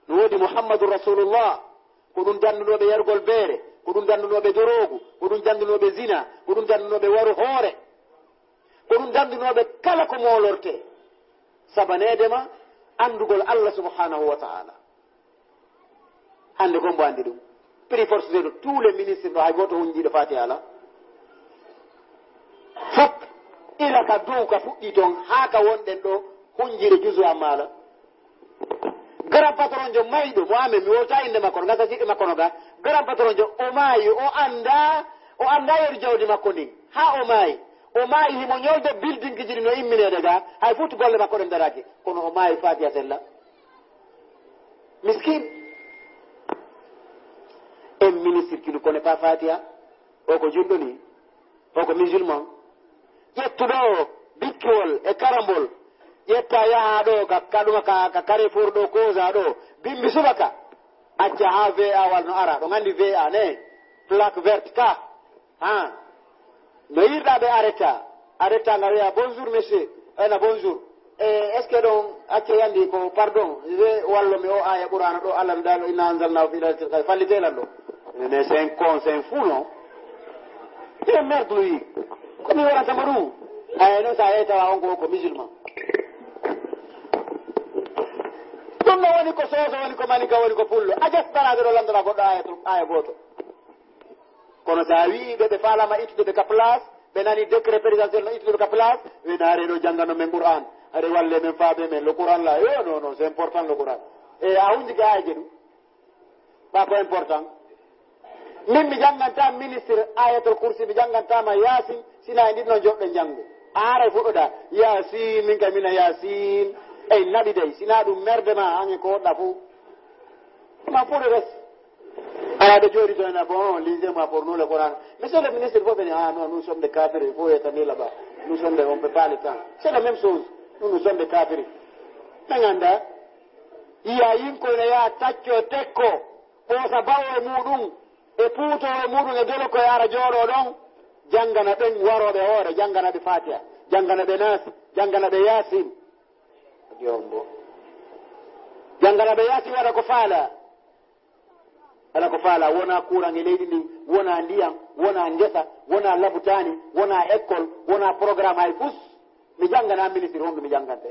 no woodi Muhammadun Rasulullah, ko ɗum danndunooɓe yargol beere, ko ɗum danndunooɓe doroogu, ko ɗum danndunooɓe zina, ko ɗum danndunooɓe waru hoore, ko ɗum danndunooɓe kala ko moolortee, sabaneede ma anndugol Allah subhanahu wa ta'ala. Hannde ko mbo anndi ɗum. Prix forcé de tous les ministres ɗo, hay gooto hunjiiɗo Fatiha alaa. Fop ila ka dow ka fuɗɗii toon haa ka wonɗen ɗo hunjiiɗo juzu amma alaa. Grand patron jo mayɗo mo amen, mi wowta innde makko no, gasa siɗɗo makko no ga. Grand patron jo o maayi, o anndaa, o anndaa yeru jawdi makko ndin. Haa o maayi. O maayi himo ñolde building ji ɗi no immineede ga, hay fuu golle makko ɗen daraaki. Kono o maayi Fatiha sella. Miskin. Un ministre qui ne connaît pas Fatiha, o ko julɗo ni, o ko musulman. Ƴettuɗo bikkiwol e karambol, ƴetta yaha ɗo ka, ka ɗuma ka, ka Carrefour ɗo, Koza ɗo, bimbi subaka. Acca haa V A wal no ara, ɗo nganndi V A ne, plaque verte ka. Ha. No yiɗɗa ɓe arrêta. Arrêta nga wiya, "Bonjour, monsieur." Ena, "Bonjour. Eh, est-ce que ɗon acce yandi ko pardon? Je, wallo mi o aya Qur'ana ɗo, Allah no dalo, "Inna anzalnahu fi lailatul qadr." Fallite lan ɗo. Mais c'est un con, c'est un fou, non? C'est un merde, lui. Ko mi waɗanta mo ɗum? Aya noon, sa yehi tawa on ko, ko musulman. Ɗum no woni ko Soose, woni ko Maninka, woni ko Pullo. A jas baraade ɗo lanndora goɗɗo aya to, aya gooto. Kono so a wi'i ɓe, ɓe faalama ittude ɓe ka place, ɓe nani décret présidentiel no ittude ɓe ka place, ɓe naare ɗo janngano men Qur'an. Haɗe walle men faabe men le Qur'an la. Yo, non, non, c'est important le Qur'an. E a hunjike aayeje ɗum. Ba ko important. Min mi jannganta ministre Ayatul Kursi, mi jannganta ma Yaasin, sina e ndin no joɗɗo njanngu. A haray fuɗɗoɗa, Yaasin, min ka mina Yaasin. Ey naɓi dey, sina ɗum merde ma, hange ko woɗɗa fof. Ma pour le reste. Ala ɓe jooɗi toon, bon, lisez-moi pour nous le Coran. Monsieur le ministre, il faut venir. Ah non, nous sommes des kafirs, il faut être là-bas. Nous sommes des, on peut pas le temps. C'est la même chose. Nous, nous sommes des kafirs. Ɓe ngannda, yiya yinko ene yaha tacco tekko, ɓoosa bawo e muɗum, e puuto e muɗum, e dolo ko yaara jooɗo ɗon, janngana ɓen warooɓe hoore, janngana ɓe Fatiha, janngana ɓe Naasi, janngana ɓe Yaasin. Jombo. Janngana ɓe Yaasin waɗa ko faala. Kala ko faalaa, wonaa kuuraŋ e leydi ndin, wonaa ndiyam, wonaa ngesa, wonaa labutaani, wonaa école, wonaa programme hay fus. Mi janngana ministre honɗum mi janngante.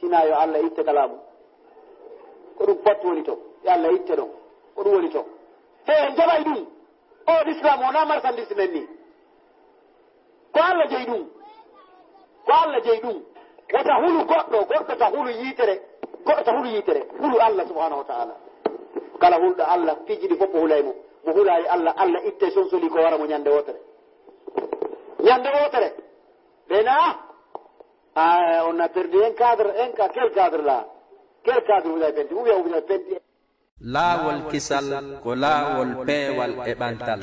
Sinaa yo Allah itte kalaamu. Ko ɗum pat woni to. Yo Allah itte ɗon. Ko ɗum woni to. He en jaɓay ɗum. O l'islam wonaa marchandise men ni. Ko Allah jeyi ɗum. Ko Allah jeyi ɗum. Wota hulu goɗɗo, goɗɗo ta hulu yiitere, goɗɗo ta hulu yiitere. Hulu Allah subhanahu wa ta'ala. Kala hulɗo Allah, piiji ɗi fof o hulay mo. Mo hulaali Allah, Allah itte sonsoli ko wara mo ñande wootere. Ñande wootere. Ɓe na, ah, on a perdu un cadre, un ca-, quel cadre là? Quel cadre vous avez perdu? Ou bien vous avez perdu? Laawol kisal ko laawol peewal e ɓantal.